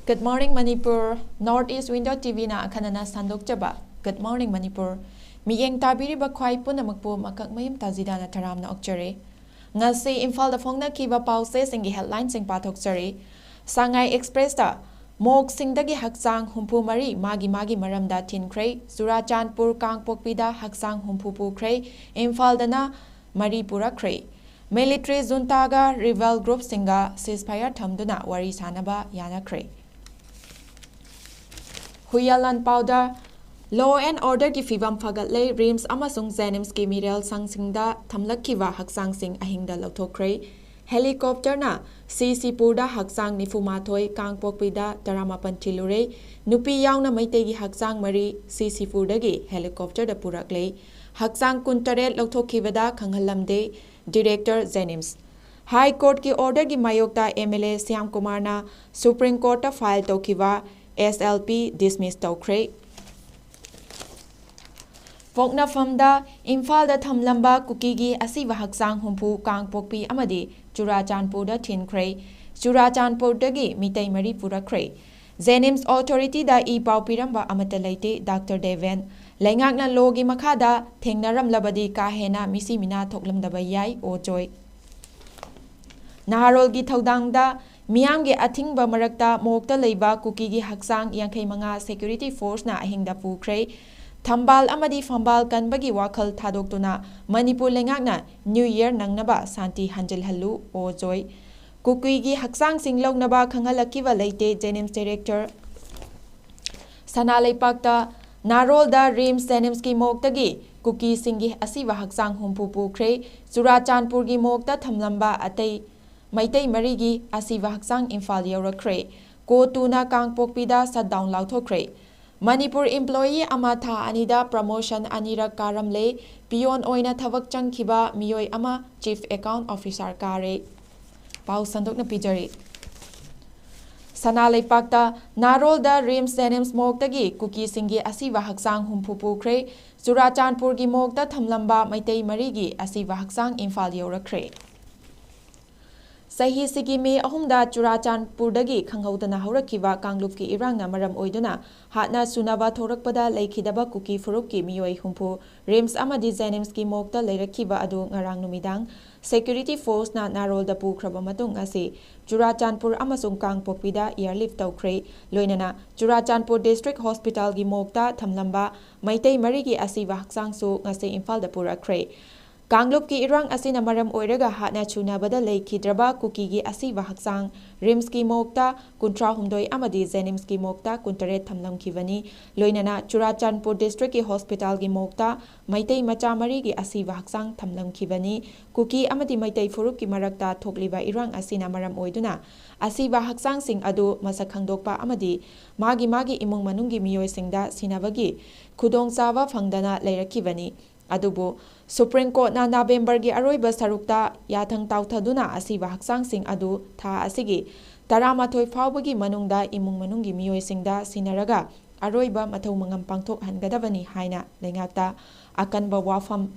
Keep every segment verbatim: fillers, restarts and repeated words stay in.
Good morning, Manipur. North East Window T V ꯅ ꯑꯈꯟꯅꯅ ꯁꯟꯗꯣꯛꯆꯕ Good Morning Manipur. ꯃꯤꯠꯌꯦꯡ ꯇꯥꯕꯤꯔꯤꯕ ꯈ꯭ꯋꯥꯏ ꯄꯨꯝꯅꯃꯛꯄꯨ ꯃꯀꯛ ꯃꯌꯨꯝ ꯇꯥꯖꯤꯗꯥꯅ ꯊꯔꯥꯝꯅ ꯑꯣꯛꯆꯔꯤ꯫ ꯉꯁꯤ ꯏꯝꯐꯥꯜꯗ ꯐꯣꯡꯅꯈꯤꯕ ꯄꯥꯎꯆꯦꯁꯤꯡꯒꯤ headlineꯁꯤꯡ ꯄꯥꯊꯣꯛꯆꯔꯤ꯫ ꯁꯉꯥꯏ ꯑꯦꯛꯁꯄ꯭ꯔꯦꯁꯇ ꯃꯣꯛꯁꯤꯡꯗꯒꯤ ꯍꯛꯆꯥꯡ ꯍꯨꯝꯐꯨ ꯃꯔꯤ ꯃꯥꯒꯤ ꯃꯥꯒꯤ ꯃꯔꯝꯗ ꯊꯤꯟꯈ꯭ꯔꯦ꯫ ꯆꯨꯔꯥꯆꯥꯟꯄꯨꯔ ꯀꯥꯡꯄꯣꯛꯄꯤꯗ ꯍꯛꯆꯥꯡ ꯍꯨꯝꯐꯨ ꯄꯨꯈ꯭ꯔꯦ꯫ ꯏꯝꯐꯥꯜꯗꯅ ꯃꯔꯤ ꯄꯨꯔꯛꯈ꯭ꯔꯦ꯫ Military juntaꯒ rebel groupꯁꯤꯡꯒ ceasefire ꯊꯝꯗꯨꯅ ꯋꯥꯔꯤ ꯁꯥꯅꯕ ꯌꯥꯅꯈ꯭ꯔꯦ꯫ ꯍꯨꯏꯌꯥꯂꯥꯟ ꯄꯥꯎꯗ law and orderꯒꯤ ꯐꯤꯕꯝ ꯐꯒꯠꯂꯦ꯫ RIMS ꯑꯃꯁꯨꯡ JNIMSꯀꯤ ꯃꯤꯔꯦꯜ ꯁꯪꯁꯤꯡꯗ ꯊꯝꯂꯛꯈꯤꯕ ꯍꯛꯆꯥꯡꯁꯤꯡ ꯑꯍꯤꯡꯗ ꯂꯧꯊꯣꯛꯈ꯭ꯔꯦ꯫ Helicopterꯅ ꯁꯤꯁꯤꯄꯨꯔꯗ ꯍꯛꯆꯥꯡ ꯅꯤꯐꯨ ꯃꯥꯊꯣꯏ, ꯀꯥꯡꯄꯣꯛꯄꯤꯗ ꯇꯔꯥꯃꯥꯄꯟ ꯊꯤꯜꯂꯨꯔꯦ꯫ ꯅꯨꯄꯤ ꯌꯥꯎꯅ ꯃꯩꯇꯩꯒꯤ ꯍꯛꯆꯥꯡ ꯃꯔꯤ ꯁꯤꯁꯤꯄꯨꯔꯗꯒꯤ helicopterꯗ ꯄꯨꯔꯛꯂꯦ꯫ ꯍꯛꯆꯥꯡ ꯀꯨꯟꯇꯔꯦꯠ ꯂꯧꯊꯣꯛꯈꯤꯕꯗ ꯈꯪꯍꯜꯂꯝꯗꯦ꯫ Director JNIMS꯫ High Courtꯀꯤ orderꯒꯤ ꯃꯥꯌꯣꯛꯇ MLA ꯁ꯭ꯌꯥꯝ ꯀꯨꯃꯥꯔꯅ Supreme Courtꯇ file ꯇꯧꯈꯤꯕ SLP dismiss ꯇꯧꯈ꯭ꯔꯦ꯫ ꯄꯣꯛꯅꯐꯝꯗ ꯏꯝꯐꯥꯜꯗ ꯊꯝꯂꯝꯕ ꯀꯨꯀꯤꯒꯤ ꯑꯁꯤꯕ ꯍꯛꯆꯥꯡ ꯍꯨꯝꯐꯨ ꯀꯥꯡꯄꯣꯛꯄꯤ ꯑꯃꯗꯤ ꯆꯨꯔꯥꯆꯥꯟꯄꯨꯔꯗ ꯊꯤꯟꯈ꯭ꯔꯦ꯫ ꯆꯨꯔꯥꯆꯥꯟꯄꯨꯔꯗꯒꯤ ꯃꯤꯇꯩ ꯃꯔꯤ ꯄꯨꯔꯛꯈ꯭ꯔꯦ꯫ JNIMS authorityꯗ ꯏ ꯄꯥꯎ ꯄꯤꯔꯝꯕ ꯑꯃꯠꯇ ꯂꯩꯇꯦ, Doctor Deven꯫ ꯂꯩꯉꯥꯛꯅ lawꯒꯤ ꯃꯈꯥꯗ ꯊꯦꯡꯅꯔꯝꯂꯕꯗꯤ ꯀꯥ ꯍꯦꯟꯅ ꯃꯤꯁꯤ ꯃꯤꯅꯥ ꯊꯣꯛꯂꯝꯗꯕ ꯌꯥꯏ, ꯑꯣ ꯖꯣꯏ꯫ ꯅꯍꯥꯔꯣꯜꯒꯤ ꯊꯧꯗꯥꯡꯗ ꯃꯤꯌꯥꯝꯒꯤ ꯑꯊꯤꯡꯕ ꯃꯔꯛꯇ ꯃꯣꯛꯇ ꯂꯩꯕ ꯀꯨꯀꯤꯒꯤ ꯍꯛꯆꯥꯡ ꯌꯥꯡꯈꯩ ꯃꯉꯥ security forceꯅ ꯑꯍꯤꯡꯗ ꯄꯨꯈ꯭ꯔꯦ꯫ ꯊꯝꯕꯥꯜ ꯑꯃꯗꯤ ꯐꯝꯕꯥꯜ ꯀꯟꯕꯒꯤ ꯋꯥꯈꯜ ꯊꯥꯗꯣꯛꯇꯨꯅ ꯃꯅꯤꯄꯨꯔ ꯂꯩꯉꯥꯛꯅ New Year ꯅꯪꯅꯕ ꯁꯥꯟꯇꯤ ꯍꯟꯖꯤꯜꯍꯜꯂꯨ, ꯑꯣ ꯖꯣꯏ꯫ ꯀꯨꯀꯤꯒꯤ ꯍꯛꯆꯥꯡꯁꯤꯡ ꯂꯧꯅꯕ ꯈꯪꯍꯜꯂꯛꯈꯤꯕ ꯂꯩꯇꯦ, JNIMS Director꯫ ꯁꯅꯥ ꯂꯩꯄꯥꯛꯇ ꯅꯥꯔꯣꯜꯗ RIMS JNIMSꯀꯤ ꯃꯣꯛꯇꯒꯤ ꯀꯨꯀꯤꯁꯤꯡꯒꯤ ꯑꯁꯤꯕ ꯍꯛꯆꯥꯡ ꯍꯨꯝꯐꯨ ꯄꯨꯈ꯭ꯔꯦ꯫ ꯆꯨꯔꯥꯆꯥꯟꯄꯨꯔꯒꯤ ꯃꯣꯛꯇ ꯊꯝꯂꯝꯕ ꯑꯇꯩ ꯃꯩꯇꯩ ꯃꯔꯤꯒꯤ ꯑꯁꯤꯕ ꯍꯛꯆꯥꯡ ꯏꯝꯐꯥꯜ ꯌꯧꯔꯛꯈ꯭ꯔꯦ꯫ ꯀꯣꯇꯨꯅ ꯀꯥꯡꯄꯣꯛꯄꯤꯗ shutdown ꯂꯥꯎꯊꯣꯛꯈ꯭ꯔꯦ꯫ ꯃꯅꯤꯄꯨꯔ employee ꯑꯃ ꯊꯥ ꯑꯅꯤꯗ promotion ꯑꯅꯤꯔꯛ ꯀꯥꯔꯝꯂꯦ꯫ Peon ꯑꯣꯏꯅ ꯊꯕꯛ ꯆꯪꯈꯤꯕ ꯃꯤꯑꯣꯏ ꯑꯃ Chief Account Officer ꯀꯥꯔꯦ꯫ ꯄꯥꯎ ꯁꯟꯗꯣꯛꯅ ꯄꯤꯖꯔꯤ꯫ ꯁꯅꯥ ꯂꯩꯄꯥꯛꯇ ꯅꯥꯔꯣꯜꯗ RIMS JNIMS ꯃꯣꯛꯇꯒꯤ ꯀꯨꯀꯤꯁꯤꯡꯒꯤ ꯑꯁꯤꯕ ꯍꯛꯆꯥꯡ ꯍꯨꯝꯐꯨ ꯄꯨꯈ꯭ꯔꯦ꯫ ꯆꯨꯔꯥꯆꯥꯟꯄꯨꯔꯒꯤ ꯃꯣꯛꯇ ꯊꯝꯂꯝꯕ ꯃꯩꯇꯩ ꯃꯔꯤꯒꯤ ꯑꯁꯤꯕ ꯍꯛꯆꯥꯡ ꯏꯝꯐꯥꯜ ꯌꯧꯔꯛꯈ꯭ꯔꯦ꯫ ꯆꯍꯤꯁꯤꯒꯤ ꯃꯦ ꯑꯍꯨꯝꯗ ꯆꯨꯔꯥꯆꯥꯟꯄꯨꯔꯗꯒꯤ ꯈꯪꯍꯧꯗꯅ ꯍꯧꯔꯛꯈꯤꯕ ꯀꯥꯡꯂꯨꯞꯀꯤ ꯏꯔꯥꯡꯅ ꯃꯔꯝ ꯑꯣꯏꯗꯨꯅ ꯍꯥꯠꯅ ꯁꯨꯅꯕ ꯊꯣꯔꯛꯄꯗ ꯂꯩꯈꯤꯗꯕ ꯀꯨꯀꯤ ꯐꯨꯔꯨꯞꯀꯤ ꯃꯤꯑꯣꯏ ꯍꯨꯝꯐꯨ ꯔꯤꯝꯁ ꯑꯃꯗꯤ ꯖꯦꯅꯤꯝꯁꯀꯤ ꯃꯣꯔꯒꯇ ꯂꯩꯔꯛꯈꯤꯕ ꯑꯗꯨ ꯉꯔꯥꯡ ꯅꯨꯃꯤꯗꯥꯡ ꯁꯦꯀ꯭ꯌꯨꯔꯤꯇꯤ ꯐꯣꯔꯁꯅ ꯅꯥꯔꯣꯜꯗ ꯄꯨꯈ꯭ꯔꯕ ꯃꯇꯨꯡ ꯑꯁꯤ ꯆꯨꯔꯥꯆꯥꯟꯄꯨꯔ ꯑꯃꯁꯨꯡ ꯀꯥꯡꯄꯣꯛꯄꯤꯗ ꯑꯦꯌꯔꯂꯤꯐ ꯇꯧꯈ꯭ꯔꯦ꯫ ꯂꯣꯏꯅꯅ ꯆꯨꯔꯥꯆꯥꯟꯄꯨꯔ ꯗꯤꯁꯇ꯭ꯔꯤꯛ ꯍꯣꯁꯄꯤꯇꯥꯜꯒꯤ ꯃꯣꯔꯒꯇ ꯊꯝꯂꯝꯕ ꯃꯩꯇꯩ ꯃꯔꯤꯒꯤ ꯑꯁꯤꯕ ꯍꯛꯆꯥꯡꯁꯨ ꯉꯁꯤ ꯏꯝꯐꯥꯜꯗ ꯄꯨꯔꯛꯈ꯭ꯔꯦ꯫ ꯀꯥꯡꯂꯨꯞꯀꯤ ꯏꯔꯥꯡ ꯑꯁꯤꯅ ꯃꯔꯝ ꯑꯣꯏꯔꯒ ꯍꯥꯠꯅ ꯁꯨꯅꯕꯗ ꯂꯩꯈꯤꯗ꯭ꯔꯕ ꯀꯨꯀꯤꯒꯤ ꯑꯁꯤꯕ ꯍꯛꯆꯥꯡ ꯔꯤꯝꯁꯀꯤ ꯃꯣꯔꯒꯇ ꯀꯨꯟꯊ꯭ꯔꯥ ꯍꯨꯝꯗꯣꯏ ꯑꯃꯗꯤ ꯖꯦꯅꯤꯝꯁꯀꯤ ꯃꯣꯔꯒꯇ ꯀꯨꯟꯇꯔꯦꯠ ꯊꯝꯂꯝꯈꯤꯕꯅꯤ꯫ ꯂꯣꯏꯅꯅ ꯆꯨꯔꯥꯆꯥꯟꯄꯨꯔ ꯗꯤꯁꯇ꯭ꯔꯤꯛꯀꯤ ꯍꯣꯁꯄꯤꯇꯥꯜꯒꯤ ꯃꯣꯔꯒꯇ ꯃꯩꯇꯩ ꯃꯆꯥ ꯃꯔꯤꯒꯤ ꯑꯁꯤꯕ ꯍꯛꯆꯥꯡ ꯊꯝꯂꯝꯈꯤꯕꯅꯤ꯫ ꯀꯨꯀꯤ ꯑꯃꯗꯤ ꯃꯩꯇꯩ ꯐꯨꯔꯨꯞꯀꯤ ꯃꯔꯛꯇ ꯊꯣꯛꯂꯤꯕ ꯏꯔꯥꯡ ꯑꯁꯤꯅ ꯃꯔꯝ ꯑꯣꯏꯗꯨꯅ ꯑꯁꯤꯕ ꯍꯛꯆꯥꯡꯁꯤꯡ ꯑꯗꯨ ꯃꯁꯛ ꯈꯪꯗꯣꯛꯄ ꯑꯃꯗꯤ ꯃꯥꯒꯤ ꯃꯥꯒꯤ ꯏꯃꯨꯡ ꯃꯅꯨꯡꯒꯤ ꯃꯤꯑꯣꯏꯁꯤꯡꯗ ꯁꯤꯟꯅꯕꯒꯤ ꯈꯨꯗꯣꯡꯆꯥꯕ ꯐꯪꯗꯅ ꯂꯩꯔꯛꯈꯤꯕꯅꯤ꯫ ꯑꯗꯨꯕꯨ ꯁꯨꯄ꯭ꯔꯤꯝ ꯀꯣꯔꯠꯅ ꯅꯕꯦꯝꯕꯔꯒꯤ ꯑꯔꯣꯏꯕ ꯁꯔꯨꯛꯇ ꯌꯥꯊꯪ ꯇꯥꯎꯊꯗꯨꯅ ꯑꯁꯤꯕ ꯍꯛꯆꯥꯡꯁꯤꯡ ꯑꯗꯨ ꯊꯥ ꯑꯁꯤꯒꯤ ꯇꯔꯥꯃꯥꯊꯣꯏ ꯐꯥꯎꯕꯒꯤ ꯃꯅꯨꯡꯗ ꯏꯃꯨꯡ ꯃꯅꯨꯡꯒꯤ ꯃꯤꯑꯣꯏꯁꯤꯡꯗ ꯁꯤꯟꯅꯔꯒ ꯑꯔꯣꯏꯕ ꯃꯊꯧ ꯃꯉꯝ ꯄꯥꯡꯊꯣꯛꯍꯟꯒꯗꯕꯅꯤ ꯍꯥꯏꯅ ꯂꯩꯉꯥꯛꯇ ꯑꯀꯟꯕ ꯋꯥꯐꯝ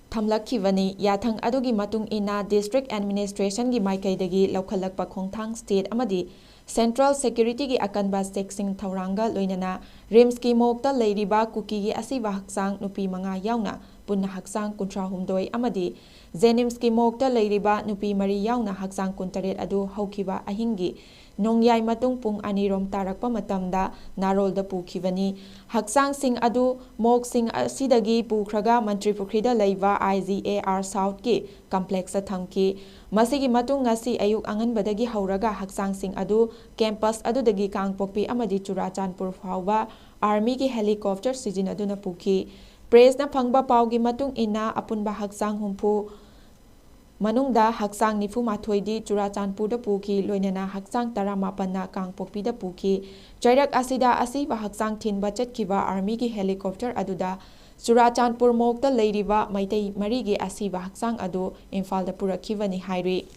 ꯊꯝꯂꯛꯈꯤꯕꯅꯤ꯫ ꯌꯥꯊꯪ ꯑꯗꯨꯒꯤ ꯃꯇꯨꯡ ꯏꯟꯅ ꯗꯤꯁꯇ꯭ꯔꯤꯛ ꯑꯦꯗꯃꯤꯅꯤꯁꯇ꯭ꯔꯦꯁꯟꯒꯤ ꯃꯥꯏꯀꯩꯗꯒꯤ ꯂꯧꯈꯠꯂꯛꯄ ꯈꯣꯡꯊꯥꯡ ꯁ꯭ꯇꯦꯠ ꯑꯃꯗꯤ ꯁꯦꯟꯇ꯭ꯔꯦꯜ ꯁꯦꯀ꯭ꯌꯨꯔꯤꯇꯤꯒꯤ ꯑꯀꯟꯕ ꯆꯦꯛꯁꯤꯡ ꯊꯧꯔꯥꯡꯒ ꯂꯣꯏꯅꯅ ꯔꯤꯝꯁꯀꯤ ꯃꯣꯔꯒꯇ ꯂꯩꯔꯤꯕ ꯀꯨꯀꯤꯒꯤ ꯑꯁꯤꯕ ꯍꯛꯆꯥꯡ ꯅꯨꯄꯤ ꯃꯉꯥ ꯌꯥꯎꯅ ꯄꯨꯟꯅ ꯍꯛꯆꯥꯡ ꯀꯨꯟꯊ꯭ꯔꯥ ꯍꯨꯝꯗꯣꯏ ꯑꯃꯗꯤ ꯖꯦꯅꯤꯝꯁꯀꯤ ꯃꯣꯔꯒꯇ ꯂꯩꯔꯤꯕ ꯅꯨꯄꯤ ꯃꯔꯤ ꯌꯥꯎꯅ ꯍꯛꯆꯥꯡ ꯀꯨꯟꯇꯔꯦꯠ ꯑꯗꯨ ꯍꯧꯈꯤꯕ ꯑꯍꯤꯡꯒꯤ ꯅꯣꯡꯌꯥꯏ ꯃꯇꯨꯡ ꯄꯨꯡ ꯑꯅꯤꯔꯣꯝ ꯇꯥꯔꯛꯄ ꯃꯇꯝꯗ ꯅꯥꯔꯣꯜꯗ ꯄꯨꯈꯤꯕꯅꯤ꯫ ꯍꯛꯆꯥꯡꯁꯤꯡ ꯑꯗꯨ ꯃꯣꯔꯒꯁꯤꯡ ꯑꯁꯤꯗꯒꯤ ꯄꯨꯈ꯭ꯔꯒ ꯃꯟꯇ꯭ꯔꯤ ꯄꯨꯈ꯭ꯔꯤꯗ ꯂꯩꯕ ꯑꯥꯏ ꯖꯤ ꯑꯦ ꯑꯥꯔ ꯁꯥꯎꯠꯀꯤ ꯀꯝꯄ꯭ꯂꯦꯛꯁꯇ ꯊꯝꯈꯤ꯫ ꯃꯁꯤꯒꯤ ꯃꯇꯨꯡ ꯉꯁꯤ ꯑꯌꯨꯛ ꯑꯉꯟꯕꯗꯒꯤ ꯍꯧꯔꯒ ꯍꯛꯆꯥꯡꯁꯤꯡ ꯑꯗꯨ ꯀꯦꯝꯄꯁ ꯑꯗꯨꯗꯒꯤ ꯀꯥꯡꯄꯣꯛꯄꯤ ꯑꯃꯗꯤ ꯆꯨꯔꯥꯆꯥꯟꯄꯨꯔ ꯐꯥꯎꯕ ꯑꯥꯔꯃꯤꯒꯤ ꯍꯦꯂꯤꯀꯣꯞꯇꯔ ꯁꯤꯖꯤꯟꯅꯗꯨꯅ ꯄꯨꯈꯤ꯫ ꯄ꯭ꯔꯦꯁꯅ ꯐꯪꯕ ꯄꯥꯎꯒꯤ ꯃꯇꯨꯡ ꯏꯟꯅ, ꯑꯄꯨꯟꯕ ꯍꯛꯆꯥꯡ ꯍꯨꯝꯐꯨ ꯃꯅꯨꯡꯗ ꯍꯛꯆꯥꯡ ꯅꯤꯐꯨ ꯃꯥꯊꯣꯏꯗꯤ ꯆꯨꯔꯥꯆꯥꯟꯄꯨꯔꯗ ꯄꯨꯈꯤ, ꯂꯣꯏꯅꯅ ꯍꯛꯆꯥꯡ ꯇꯔꯥꯃꯥꯄꯟꯅ ꯀꯥꯡꯄꯣꯛꯄꯤꯗ ꯄꯨꯈꯤ꯫ ꯆꯩꯔꯛ ꯑꯁꯤꯗ ꯑꯁꯤꯕ ꯍꯛꯆꯥꯡ ꯊꯤꯟꯕ ꯆꯠꯈꯤꯕ ꯑꯥꯔꯃꯤꯒꯤ ꯍꯦꯂꯤꯀꯣꯞꯇꯔ ꯑꯗꯨꯗ ꯆꯨꯔꯥꯆꯥꯟꯄꯨꯔ ꯃꯣꯔꯒꯇ ꯂꯩꯔꯤꯕ ꯃꯩꯇꯩ ꯃꯔꯤꯒꯤ ꯑꯁꯤꯕ ꯍꯛꯆꯥꯡ ꯑꯗꯨ ꯏꯝꯐꯥꯜꯗ ꯄꯨꯔꯛꯈꯤꯕꯅꯤ ꯍꯥꯏꯔꯤ꯫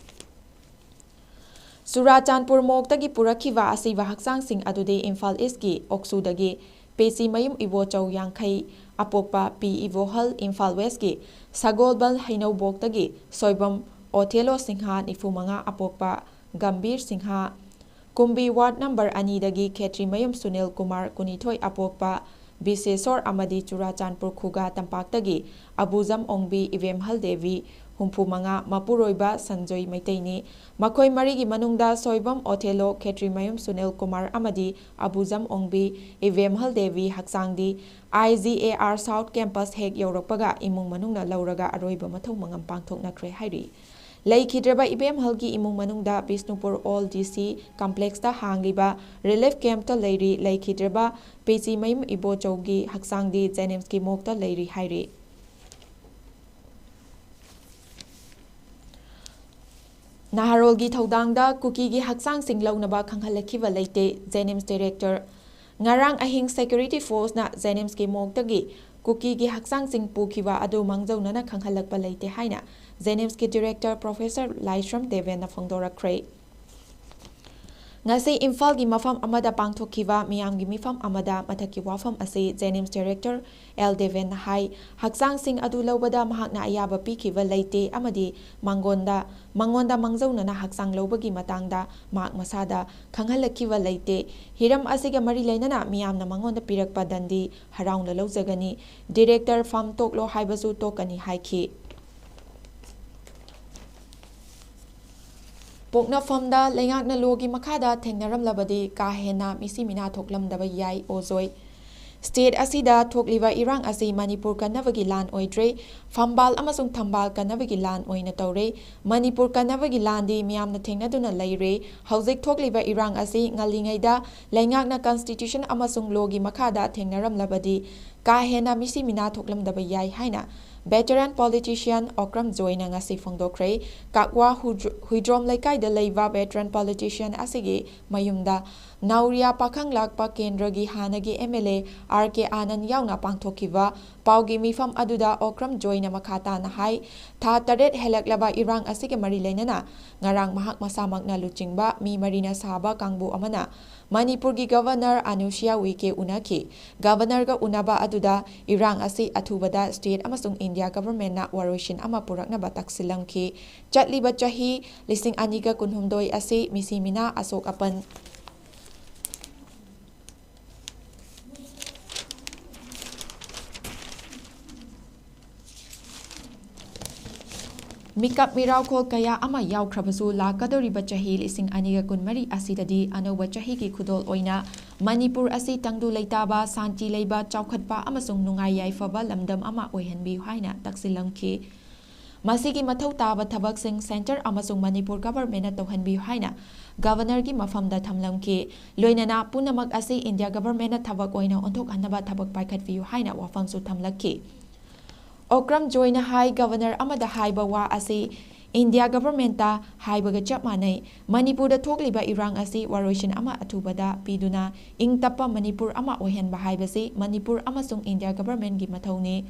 ꯆꯨꯔꯥꯆꯥꯟꯄꯨꯔ ꯃꯣꯔꯒꯇꯒꯤ ꯄꯨꯔꯛꯈꯤꯕ ꯑꯁꯤꯕ ꯍꯛꯆꯥꯡꯁꯤꯡ ꯑꯗꯨꯗꯤ ꯏꯝꯐꯥꯜ ꯏꯁꯀꯤ ꯑꯣꯛꯁꯨꯗꯒꯤ ꯄꯦꯆꯤꯃꯌꯨꯝ ꯏꯕꯣꯆꯧ ꯌꯥꯡꯈꯩ ꯑꯄꯣꯛꯄ ꯄꯤ ꯏꯕꯣꯍꯜ, ꯏꯝꯐꯥꯜ ꯋꯦꯁꯀꯤ ꯁꯒꯣꯜꯕꯜ ꯍꯩꯅꯧꯕꯣꯛꯇꯒꯤ ꯁꯣꯏꯕꯝ ꯑꯣꯊꯦꯂꯣ ꯁꯤꯡꯍ, ꯅꯤꯐꯨ ꯃꯉꯥ ꯑꯄꯣꯛꯄ ꯒꯝꯚꯤꯔ ꯁꯤꯡꯍ, ꯀꯨꯝꯕꯤ ꯋꯥꯔꯗ ꯅꯝꯕꯔ ꯑꯅꯤꯗꯒꯤ ꯈꯦꯇ꯭ꯔꯤꯃꯌꯨꯝ ꯁꯨꯅꯤꯜ ꯀꯨꯃꯥꯔ, ꯀꯨꯟꯅꯤꯊꯣꯏ ꯑꯄꯣꯛꯄ ꯕꯤꯁꯦꯁꯣꯔ ꯑꯃꯗꯤ ꯆꯨꯔꯥꯆꯥꯟꯄꯨꯔ ꯈꯨꯒꯥ ꯇꯝꯄꯥꯛꯇꯒꯤ ꯑꯕꯨꯖꯝ ꯑꯣꯡꯕꯤ ꯏꯕꯦꯝꯍꯜ ꯗꯦꯕꯤ, ꯍꯨꯝꯐꯨ ꯃꯉꯥ, ꯃꯄꯨꯔꯣꯏꯕ ꯁꯟꯖꯣꯏ ꯃꯩꯇꯩꯅꯤ꯫ ꯃꯈꯣꯏ ꯃꯔꯤꯒꯤ ꯃꯅꯨꯡꯗ ꯁꯣꯏꯕꯝ ꯑꯣꯊꯦꯂꯣ, ꯈꯦꯇ꯭ꯔꯤꯃꯌꯨꯝ ꯁꯨꯅꯤꯜ ꯀꯨꯃꯥꯔ ꯑꯃꯗꯤ ꯑꯕꯨꯖꯝ ꯑꯣꯡꯕꯤ ꯏꯕꯦꯝꯍꯜ ꯗꯦꯕꯤ ꯍꯛꯆꯥꯡꯗꯤ I G A R south campus ꯍꯦꯛ ꯌꯧꯔꯛꯄꯒ ꯏꯃꯨꯡ ꯃꯅꯨꯡꯅ ꯂꯧꯔꯒ ꯑꯔꯣꯏꯕ ꯃꯊꯧ ꯃꯉꯝ ꯄꯥꯡꯊꯣꯛꯅꯈ꯭ꯔꯦ ꯍꯥꯏꯔꯤ꯫ ꯂꯩꯈꯤꯗ꯭ꯔꯕ ꯏꯕꯦꯝꯍꯜꯒꯤ ꯏꯃꯨꯡ ꯃꯅꯨꯡꯗ ꯕꯤꯁꯅꯨꯄꯨꯔ ꯑꯣꯜ ꯗꯤ ꯁꯤ ꯀꯝꯄ꯭ꯂꯦꯛꯁꯇ ꯍꯥꯡꯂꯤꯕ ꯔꯤꯂꯤꯐ ꯀꯦꯝꯞꯇ ꯂꯩꯔꯤ꯫ ꯂꯩꯈꯤꯗ꯭ꯔꯕ ꯄꯦꯆꯤꯃꯌꯨꯝ ꯏꯕꯣꯆꯧꯒꯤ ꯍꯛꯆꯥꯡꯗꯤ ꯖꯦꯅꯤꯝꯁꯀꯤ ꯃꯣꯔꯒꯇ ꯂꯩꯔꯤ ꯍꯥꯏꯔꯤ꯫ ꯅꯍꯥꯔꯣꯜꯒꯤ ꯊꯧꯗꯥꯡꯗ ꯀꯨꯀꯤꯒꯤ ꯍꯛꯆꯥꯡꯁꯤꯡ ꯂꯧꯅꯕ ꯈꯪꯍꯜꯂꯛꯈꯤꯕ ꯂꯩꯇꯦ, ꯖꯦꯅꯤꯝꯁ ꯗꯤꯔꯦꯛꯇꯔ꯫ ꯉꯔꯥꯡ ꯑꯍꯤꯡ ꯁꯦꯀ꯭ꯌꯨꯔꯤꯇꯤ ꯐꯣꯔꯁꯅ ꯖꯦꯅꯤꯝꯁꯀꯤ ꯃꯣꯔꯒꯇꯒꯤ ꯀꯨꯀꯤꯒꯤ ꯍꯛꯆꯥꯡꯁꯤꯡ ꯄꯨꯈꯤꯕ ꯑꯗꯨ ꯃꯥꯡꯖꯧꯅꯅ ꯈꯪꯍꯜꯂꯛꯄ ꯂꯩꯇꯦ ꯍꯥꯏꯅ ꯖꯦꯅꯤꯝꯁꯀꯤ ꯗꯤꯔꯦꯛꯇꯔ ꯄ꯭ꯔꯣꯐꯦꯁꯔ ꯂꯥꯏꯁ꯭ꯔꯝ ꯗꯦꯕꯦꯟꯅ ꯐꯣꯡꯗꯣꯔꯛꯈ꯭ꯔꯦ꯫ ꯉꯁꯤ ꯏꯝꯐꯥꯜꯒꯤ ꯃꯐꯝ ꯑꯃꯗ ꯄꯥꯡꯊꯣꯛꯈꯤꯕ ꯃꯤꯌꯥꯝꯒꯤ ꯃꯤꯐꯝ ꯑꯃꯗ ꯃꯊꯛꯀꯤ ꯋꯥꯐꯝ ꯑꯁꯤ ꯖꯦꯅꯤꯝꯁ ꯗꯤꯔꯦꯛꯇꯔ ꯑꯦꯜ ꯗꯦꯕꯦꯟꯅ ꯍꯥꯏ꯫ ꯍꯛꯆꯥꯡꯁꯤꯡ ꯑꯗꯨ ꯂꯧꯕꯗ ꯃꯍꯥꯛꯅ ꯑꯌꯥꯕ ꯄꯤꯈꯤꯕ ꯂꯩꯇꯦ ꯑꯃꯗꯤ ꯃꯉꯣꯟꯗ, ꯃꯉꯣꯟꯗ ꯃꯥꯡꯖꯧꯅꯅ ꯍꯛꯆꯥꯡ ꯂꯧꯕꯒꯤ ꯃꯇꯥꯡꯗ ꯃꯍꯥꯛ ꯃꯁꯥꯗ ꯈꯪꯍꯜꯂꯛꯈꯤꯕ ꯂꯩꯇꯦ꯫ ꯍꯤꯔꯝ ꯑꯁꯤꯒ ꯃꯔꯤ ꯂꯩꯅꯅ ꯃꯤꯌꯥꯝꯅ ꯃꯉꯣꯟꯗ ꯄꯤꯔꯛꯄ ꯗꯟꯗꯤ ꯍꯔꯥꯎꯅ ꯂꯧꯖꯒꯅꯤ꯫ ꯗꯤꯔꯦꯛꯇꯔ ꯐꯝ ꯇꯣꯛꯂꯣ ꯍꯥꯏꯕꯁꯨ ꯇꯣꯛꯀꯅꯤ ꯍꯥꯏꯈꯤ꯫ ꯄꯣꯛꯅꯐꯝꯗ ꯂꯩꯉꯥꯛꯅ ꯂꯣꯒꯤ ꯃꯈꯥꯗ ꯊꯦꯡꯅꯔꯝꯂꯕꯗꯤ ꯀꯥ ꯍꯦꯟꯅ ꯃꯤꯁꯤ ꯃꯤꯅꯥ ꯊꯣꯛꯂꯝꯗꯕ ꯌꯥꯏ, ꯑꯣꯖꯣꯏ꯫ ꯁ꯭ꯇꯦꯠ ꯑꯁꯤꯗ ꯊꯣꯛꯂꯤꯕ ꯏꯔꯥꯡ ꯑꯁꯤ ꯃꯅꯤꯄꯨꯔ ꯀꯟꯅꯕꯒꯤ ꯂꯥꯟ ꯑꯣꯏꯗ꯭ꯔꯦ꯫ ꯐꯝꯕꯥꯜ ꯑꯃꯁꯨꯡ ꯊꯝꯕꯥꯜ ꯀꯟꯅꯕꯒꯤ ꯂꯥꯟ ꯑꯣꯏꯅ ꯇꯧꯔꯦ꯫ ꯃꯅꯤꯄꯨꯔ ꯀꯟꯅꯕꯒꯤ ꯂꯥꯟꯗꯤ ꯃꯤꯌꯥꯝꯅ ꯊꯦꯡꯅꯗꯨꯅ ꯂꯩꯔꯦ꯫ ꯍꯧꯖꯤꯛ ꯊꯣꯛꯂꯤꯕ ꯏꯔꯥꯡ ꯑꯁꯤ ꯉꯜꯂꯤꯉꯩꯗ ꯂꯩꯉꯥꯛꯅ ꯀꯟꯁꯇꯤꯇ꯭ꯌꯨꯁꯟ ꯑꯃꯁꯨꯡ ꯂꯣꯒꯤ ꯃꯈꯥꯗ ꯊꯦꯡꯅꯔꯝꯂꯕꯗꯤ ꯀꯥ ꯍꯦꯟꯅ ꯃꯤꯁꯤ ꯃꯤꯅꯥ ꯊꯣꯛꯂꯝꯗꯕ ꯌꯥꯏ ꯍꯥꯏꯅ Veteran politician Okram Joyna ꯉꯁꯤ ꯐꯣꯡꯗꯣꯛꯈ꯭ꯔꯦ꯫ ꯀꯥꯛꯋꯥ ꯍꯨꯗ꯭ꯔ-, ꯍꯨꯏꯗ꯭ꯔꯣꯝ ꯂꯩꯀꯥꯏꯗ ꯂꯩꯕ veteran politician ꯑꯁꯤꯒꯤ ꯃꯌꯨꯝꯗ ꯅꯥꯎꯔꯤꯌꯥ ꯄꯥꯈꯪ ꯂꯥꯛꯄ ꯀꯦꯟꯗ꯭ꯔꯒꯤ ꯍꯥꯟꯅꯒꯤ M L A R K Anand ꯌꯥꯎꯅ ꯄꯥꯡꯊꯣꯛꯈꯤꯕ ꯄꯥꯎꯒꯤ ꯃꯤꯐꯝ ꯑꯗꯨꯗ ꯑꯣꯀ꯭ꯔꯝ ꯖꯣꯏꯅ ꯃꯈꯥ ꯇꯥꯅ ꯍꯥꯏ, ꯊꯥ ꯇꯔꯦꯠ ꯍꯦꯜꯂꯛꯂꯕ ꯏꯔꯥꯡ ꯑꯁꯤꯒ ꯃꯔꯤ ꯂꯩꯅꯅ ꯉꯔꯥꯡ ꯃꯍꯥꯛ ꯃꯁꯥꯃꯛꯅ ꯂꯨꯆꯤꯡꯕ ꯃꯤ ꯃꯔꯤꯅ ꯁꯥꯕ ꯀꯥꯡꯕꯨ ꯑꯃꯅ ꯃꯅꯤꯄꯨꯔꯒꯤ Governor ꯑꯅꯨꯁꯤꯌꯥ ꯎꯏꯀꯦ ꯎꯅꯈꯤ꯫ Governorꯒ ꯎꯅꯕ ꯑꯗꯨꯗ ꯏꯔꯥꯡ ꯑꯁꯤ ꯑꯊꯨꯕꯗ state ꯑꯃꯁꯨꯡ India Governmentꯅ ꯋꯥꯔꯣꯏꯁꯤꯟ ꯑꯃ ꯄꯨꯔꯛꯅꯕ ꯇꯛꯁꯤꯜꯂꯝꯈꯤ꯫ ꯆꯠꯂꯤꯕ ꯆꯍꯤ ꯂꯤꯁꯤꯡ ꯑꯅꯤꯒ ꯀꯨꯟꯍꯨꯝꯗꯣꯏ ꯑꯁꯤ ꯃꯤꯁꯤ ꯃꯤꯅꯥ ꯑꯁꯣꯛ ꯑꯄꯟ ꯃꯤꯀꯞ ꯃꯤꯔꯥꯎꯈꯣꯜ ꯀꯌꯥ ꯑꯃ ꯌꯥꯎꯈ꯭ꯔꯕꯁꯨ, ꯂꯥꯛꯀꯗꯧꯔꯤꯕ ꯆꯍꯤ ꯂꯤꯁꯤꯡ ꯑꯅꯤꯒ ꯀꯨꯟꯃꯔꯤ ꯑꯁꯤꯗꯗꯤ ꯑꯅꯧꯕ ꯆꯍꯤꯒꯤ ꯈꯨꯗꯣꯜ ꯑꯣꯏꯅ ꯃꯅꯤꯄꯨꯔ ꯑꯁꯤ ꯇꯪꯗꯨ ꯂꯩꯇꯥꯕ, ꯁꯥꯟꯇꯤ ꯂꯩꯕ, ꯆꯥꯎꯈꯠꯄ ꯑꯃꯁꯨꯡ ꯅꯨꯡꯉꯥꯏ ꯌꯥꯏꯐꯕ ꯂꯝꯗꯝ ꯑꯃ ꯑꯣꯏꯍꯟꯕꯤꯌꯨ ꯍꯥꯏꯅ ꯇꯛꯁꯤꯜꯂꯝꯈꯤ꯫ ꯃꯁꯤꯒꯤ ꯃꯊꯧ ꯇꯥꯕ ꯊꯕꯛꯁꯤꯡ centre ꯑꯃꯁꯨꯡ ꯃꯅꯤꯄꯨꯔ Governmentꯅ ꯇꯧꯍꯟꯕꯤꯌꯨ ꯍꯥꯏꯅ Governorꯒꯤ ꯃꯐꯝꯗ ꯊꯝꯂꯝꯈꯤ꯫ ꯂꯣꯏꯅꯅ ꯄꯨꯝꯅꯃꯛ ꯑꯁꯤ India Governmentꯅ ꯊꯕꯛ ꯑꯣꯏꯅ ꯑꯣꯟꯊꯣꯛꯍꯟꯅꯕ ꯊꯕꯛ ꯄꯥꯏꯈꯠꯄꯤꯌꯨ ꯍꯥꯏꯅ ꯋꯥꯐꯝꯁꯨ ꯊꯝꯂꯛꯈꯤ꯫ ꯑꯣꯀ꯭ꯔꯝ ꯖꯣꯏꯅ ꯍꯥꯏ, Governor ꯑꯃꯗ ꯍꯥꯏꯕ ꯋꯥ ꯑꯁꯤ India Governmentꯇ ꯍꯥꯏꯕꯒ ꯆꯞ ꯃꯥꯟꯅꯩ꯫ ꯃꯅꯤꯄꯨꯔꯗ ꯊꯣꯛꯂꯤꯕ ꯏꯔꯥꯡ ꯑꯁꯤ ꯋꯥꯔꯣꯏꯁꯤꯟ ꯑꯃ ꯑꯊꯨꯕꯗ ꯄꯤꯗꯨꯅ ꯏꯪ ꯇꯞꯄ ꯃꯅꯤꯄꯨꯔ ꯑꯃ ꯑꯣꯏꯍꯟꯕ ꯍꯥꯏꯕꯁꯤ ꯃꯅꯤꯄꯨꯔ ꯑꯃꯁꯨꯡ India Governmentꯒꯤ ꯃꯊꯧꯅꯤ꯫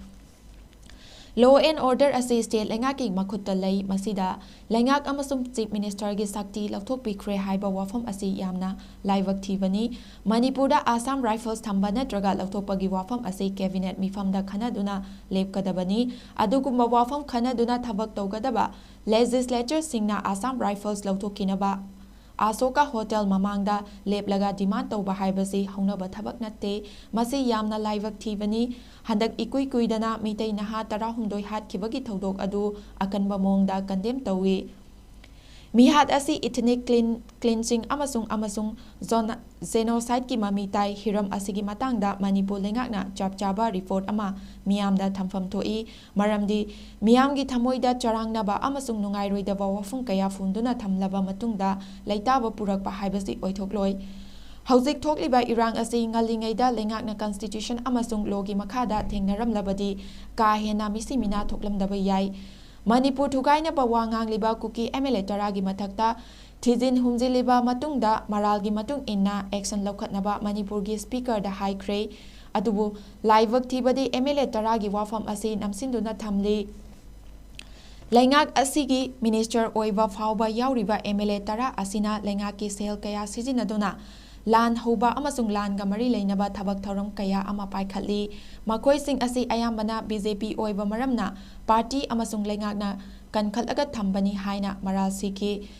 Law and order ꯑꯁꯤ state ꯂꯩꯉꯥꯛꯀꯤ ꯃꯈꯨꯠꯇ ꯂꯩ꯫ ꯃꯁꯤꯗ ꯂꯩꯉꯥꯛ ꯑꯃꯁꯨꯡ Chief Ministerꯒꯤ ꯁꯛꯇꯤ ꯂꯧꯊꯣꯛꯄꯤꯈ꯭ꯔꯦ ꯍꯥꯏꯕ ꯋꯥꯐꯝ ꯑꯁꯤ ꯌꯥꯝꯅ ꯂꯥꯏꯕꯛ ꯊꯤꯕꯅꯤ꯫ ꯃꯅꯤꯄꯨꯔꯗ Assam Rifles ꯊꯝꯕ ꯅꯠꯇ꯭ꯔꯒ ꯂꯧꯊꯣꯛꯄꯒꯤ ꯋꯥꯐꯝ ꯑꯁꯤ Cabinet ꯃꯤꯐꯝꯗ ꯈꯟꯅꯗꯨꯅ ꯂꯦꯞꯀꯗꯕꯅꯤ꯫ ꯑꯗꯨꯒꯨꯝꯕ ꯋꯥꯐꯝ ꯈꯟꯅꯗꯨꯅ ꯊꯕꯛ ꯇꯧꯒꯗꯕ Legislatureꯁꯤꯡꯅ Assam Rifles ꯂꯧꯊꯣꯛꯈꯤꯅꯕ ꯑꯁꯣꯀꯥ Hotel ꯃꯃꯥꯡꯗ ꯂꯦꯞꯂꯒ demand ꯇꯧꯕ ꯍꯥꯏꯕꯁꯤ ꯍꯧꯅꯕ ꯊꯕꯛ ꯅꯠꯇꯦ꯫ ꯃꯁꯤ ꯌꯥꯝꯅ ꯂꯥꯏꯕꯛ ꯊꯤꯕꯅꯤ꯫ ꯍꯟꯗꯛ ꯏꯀꯨꯏ ꯀꯨꯏꯗꯅ ꯃꯤꯇꯩ ꯅꯍꯥ ꯇꯔꯥꯍꯨꯝꯗꯣꯏ ꯍꯥꯠꯈꯤꯕꯒꯤ ꯊꯧꯗꯣꯛ ꯑꯗꯨ ꯑꯀꯟꯕ ꯃꯑꯣꯡꯗ condemn ꯇꯧꯏ꯫ ꯃꯤꯍꯥꯠ ꯑꯁꯤ ethnic clean-, cleansing ꯑꯃꯁꯨꯡ, ꯑꯃꯁꯨꯡ zona-, genocideꯀꯤ ꯃꯃꯤ ꯇꯥꯏ꯫ ꯍꯤꯔꯝ ꯑꯁꯤꯒꯤ ꯃꯇꯥꯡꯗ ꯃꯅꯤꯄꯨꯔ ꯂꯩꯉꯥꯛꯅ ꯆꯞ ꯆꯥꯕ report ꯑꯃ ꯃꯤꯌꯥꯝꯗ ꯊꯝꯐꯝ ꯊꯣꯛꯏ꯫ ꯃꯔꯝꯗꯤ ꯃꯤꯌꯥꯝꯒꯤ ꯊꯃꯣꯏꯗ ꯆꯔꯥꯡꯅꯕ ꯑꯃꯁꯨꯡ ꯅꯨꯡꯉꯥꯏꯔꯣꯏꯗꯕ ꯋꯥꯐꯝ ꯀꯌꯥ ꯐꯨꯝꯗꯨꯅ ꯊꯝꯂꯕ ꯃꯇꯨꯡꯗ ꯂꯩꯇꯥꯕ ꯄꯨꯔꯛꯄ ꯍꯥꯏꯕꯁꯤ ꯑꯣꯏꯊꯣꯛꯂꯣꯏ꯫ ꯍꯧꯖꯤꯛ ꯊꯣꯛꯂꯤꯕ ꯏꯔꯥꯡ ꯑꯁꯤ ꯉꯜꯂꯤꯉꯩꯗ ꯂꯩꯉꯥꯛꯅ constitution ꯑꯃꯁꯨꯡ lawꯒꯤ ꯃꯈꯥꯗ ꯊꯦꯡꯅꯔꯝꯂꯕꯗꯤ ꯀꯥ ꯍꯦꯟꯅ ꯃꯤꯁꯤ ꯃꯤꯅꯥ ꯊꯣꯛꯂꯝꯗꯕ ꯌꯥꯏ꯫ ꯃꯅꯤꯄꯨꯔ ꯊꯨꯒꯥꯏꯅꯕ ꯋꯥ ꯉꯥꯡꯂꯤꯕ ꯀꯨꯀꯤ MLA ꯇꯔꯥꯒꯤ ꯃꯊꯛꯇ ꯊꯤꯖꯤꯟ ꯍꯨꯝꯖꯤꯜꯂꯤꯕ ꯃꯇꯨꯡꯗ ꯃꯔꯥꯜꯒꯤ ꯃꯇꯨꯡ ꯏꯟꯅ action ꯂꯧꯈꯠꯅꯕ ꯃꯅꯤꯄꯨꯔꯒꯤ speakerꯗ ꯍꯥꯏꯈ꯭ꯔꯦ꯫ ꯑꯗꯨꯕꯨ ꯂꯥꯏꯕꯛ ꯊꯤꯕꯗꯤ MLA ꯇꯔꯥꯒꯤ ꯋꯥꯐꯝ ꯑꯁꯤ ꯅꯝꯁꯤꯟꯗꯨꯅ ꯊꯝꯂꯤ꯫ ꯂꯩꯉꯥꯛ ꯑꯁꯤꯒꯤ minister ꯑꯣꯏꯕ ꯐꯥꯎꯕ ꯌꯥꯎꯔꯤꯕ MLA ꯇꯔꯥ ꯑꯁꯤꯅ ꯂꯩꯉꯥꯛꯀꯤ ꯁꯦꯜ ꯀꯌꯥ ꯁꯤꯖꯤꯟꯅꯗꯨꯅ ꯂꯥꯟ ꯍꯧꯕ ꯑꯃꯁꯨꯡ ꯂꯥꯟꯒ ꯃꯔꯤ ꯂꯩꯅꯕ ꯊꯕꯛ ꯊꯧꯔꯝ ꯀꯌꯥ ꯑꯃ ꯄꯥꯏꯈꯠꯂꯤ꯫ ꯃꯈꯣꯏꯁꯤꯡ ꯑꯁꯤ ꯑꯌꯥꯝꯕꯅ BJP ꯑꯣꯏꯕ ꯃꯔꯝꯅ party ꯑꯃꯁꯨꯡ ꯂꯩꯉꯥꯛꯅ ꯀꯟꯈꯠꯂꯒ ꯊꯝꯕꯅꯤ ꯍꯥꯏꯅ ꯃꯔꯥꯜ ꯁꯤꯈꯤ꯫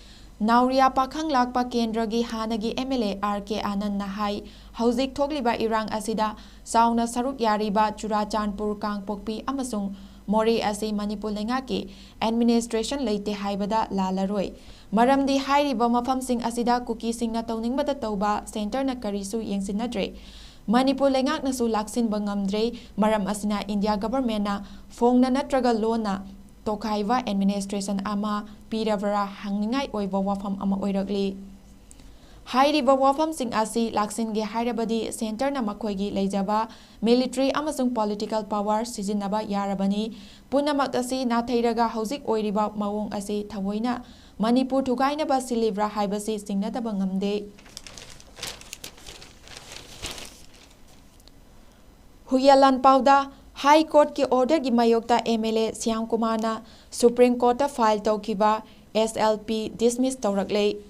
ꯅꯥꯎꯔꯤꯌꯥ ꯄꯥꯈꯪ ꯂꯥꯛꯄ ꯀꯦꯟꯗ꯭ꯔꯒꯤ ꯍꯥꯟꯅꯒꯤ MLA R K ꯑꯥꯅꯟꯗꯅ ꯍꯥꯏ, ꯍꯧꯖꯤꯛ ꯊꯣꯛꯂꯤꯕ ꯏꯔꯥꯡ ꯑꯁꯤꯗ ꯆꯥꯎꯅ ꯁꯔꯨꯛ ꯌꯥꯔꯤꯕ ꯆꯨꯔꯥꯆꯥꯟꯄꯨꯔ, ꯀꯥꯡꯄꯣꯛꯄꯤ ꯑꯃꯁꯨꯡ ꯃꯣꯔꯦ ꯑꯁꯤ ꯃꯅꯤꯄꯨꯔ ꯂꯩꯉꯥꯛꯀꯤ administration ꯂꯩꯇꯦ ꯍꯥꯏꯕꯗ ꯂꯥꯜꯂꯔꯣꯏ꯫ ꯃꯔꯝꯗꯤ ꯍꯥꯏꯔꯤꯕ ꯃꯐꯝꯁꯤꯡ ꯑꯁꯤꯗ ꯀꯨꯀꯤꯁꯤꯡꯅ ꯇꯧꯅꯤꯡꯕꯇ ꯇꯧꯕ centreꯅ ꯀꯔꯤꯁꯨ ꯌꯦꯡꯁꯤꯟꯅꯗ꯭ꯔꯦ꯫ ꯃꯅꯤꯄꯨꯔ ꯂꯩꯉꯥꯛꯅꯁꯨ ꯂꯥꯛꯁꯤꯟꯕ ꯉꯝꯗ꯭ꯔꯦ꯫ ꯃꯔꯝ ꯑꯁꯤꯅ India governmentꯅ ꯐꯣꯡꯅ ꯅꯠꯇ꯭ꯔꯒ ꯂꯣꯟꯅ ꯇꯣꯈꯥꯏꯕ administration ꯑꯃ ꯄꯤꯔꯕ꯭ꯔꯥ ꯍꯪꯅꯤꯡꯉꯥꯏ ꯑꯣꯏꯕ ꯋꯥꯐꯝ ꯑꯃ ꯑꯣꯏꯔꯛꯂꯤ꯫ ꯍꯥꯏꯔꯤꯕ ꯋꯥꯐꯝꯁꯤꯡ ꯑꯁꯤ ꯂꯥꯛꯁꯤꯟꯒꯦ ꯍꯥꯏꯔꯕꯗꯤ centreꯅ ꯃꯈꯣꯏꯒꯤ ꯂꯩꯖꯕ military ꯑꯃꯁꯨꯡ political power ꯁꯤꯖꯤꯟꯅꯕ ꯌꯥꯔꯕꯅꯤ꯫ ꯄꯨꯝꯅꯃꯛ ꯑꯁꯤ ꯅꯥꯊꯩꯔꯒ ꯍꯧꯖꯤꯛ ꯑꯣꯏꯔꯤꯕ ꯃꯑꯣꯡ ꯑꯁꯤ ꯊꯑꯣꯏꯅ ꯃꯅꯤꯄꯨꯔ ꯊꯨꯒꯥꯏꯅꯕ ꯁꯤꯜꯂꯤꯕ꯭ꯔꯥ ꯍꯥꯏꯕꯁꯤ ꯆꯤꯡꯅꯗꯕ ꯉꯝꯗꯦ꯫ ꯍꯨꯏꯌꯥ ꯂꯥꯟꯄꯥꯎꯗ High Courtꯀꯤ orderꯒꯤ ꯃꯥꯌꯣꯛꯇ MLA ꯁ꯭ꯌꯥꯝ ꯀꯨꯃꯥꯔꯅ Supreme Courtꯇ file ꯇꯧꯈꯤꯕ SLP dismiss ꯇꯧꯔꯛꯂꯦ꯫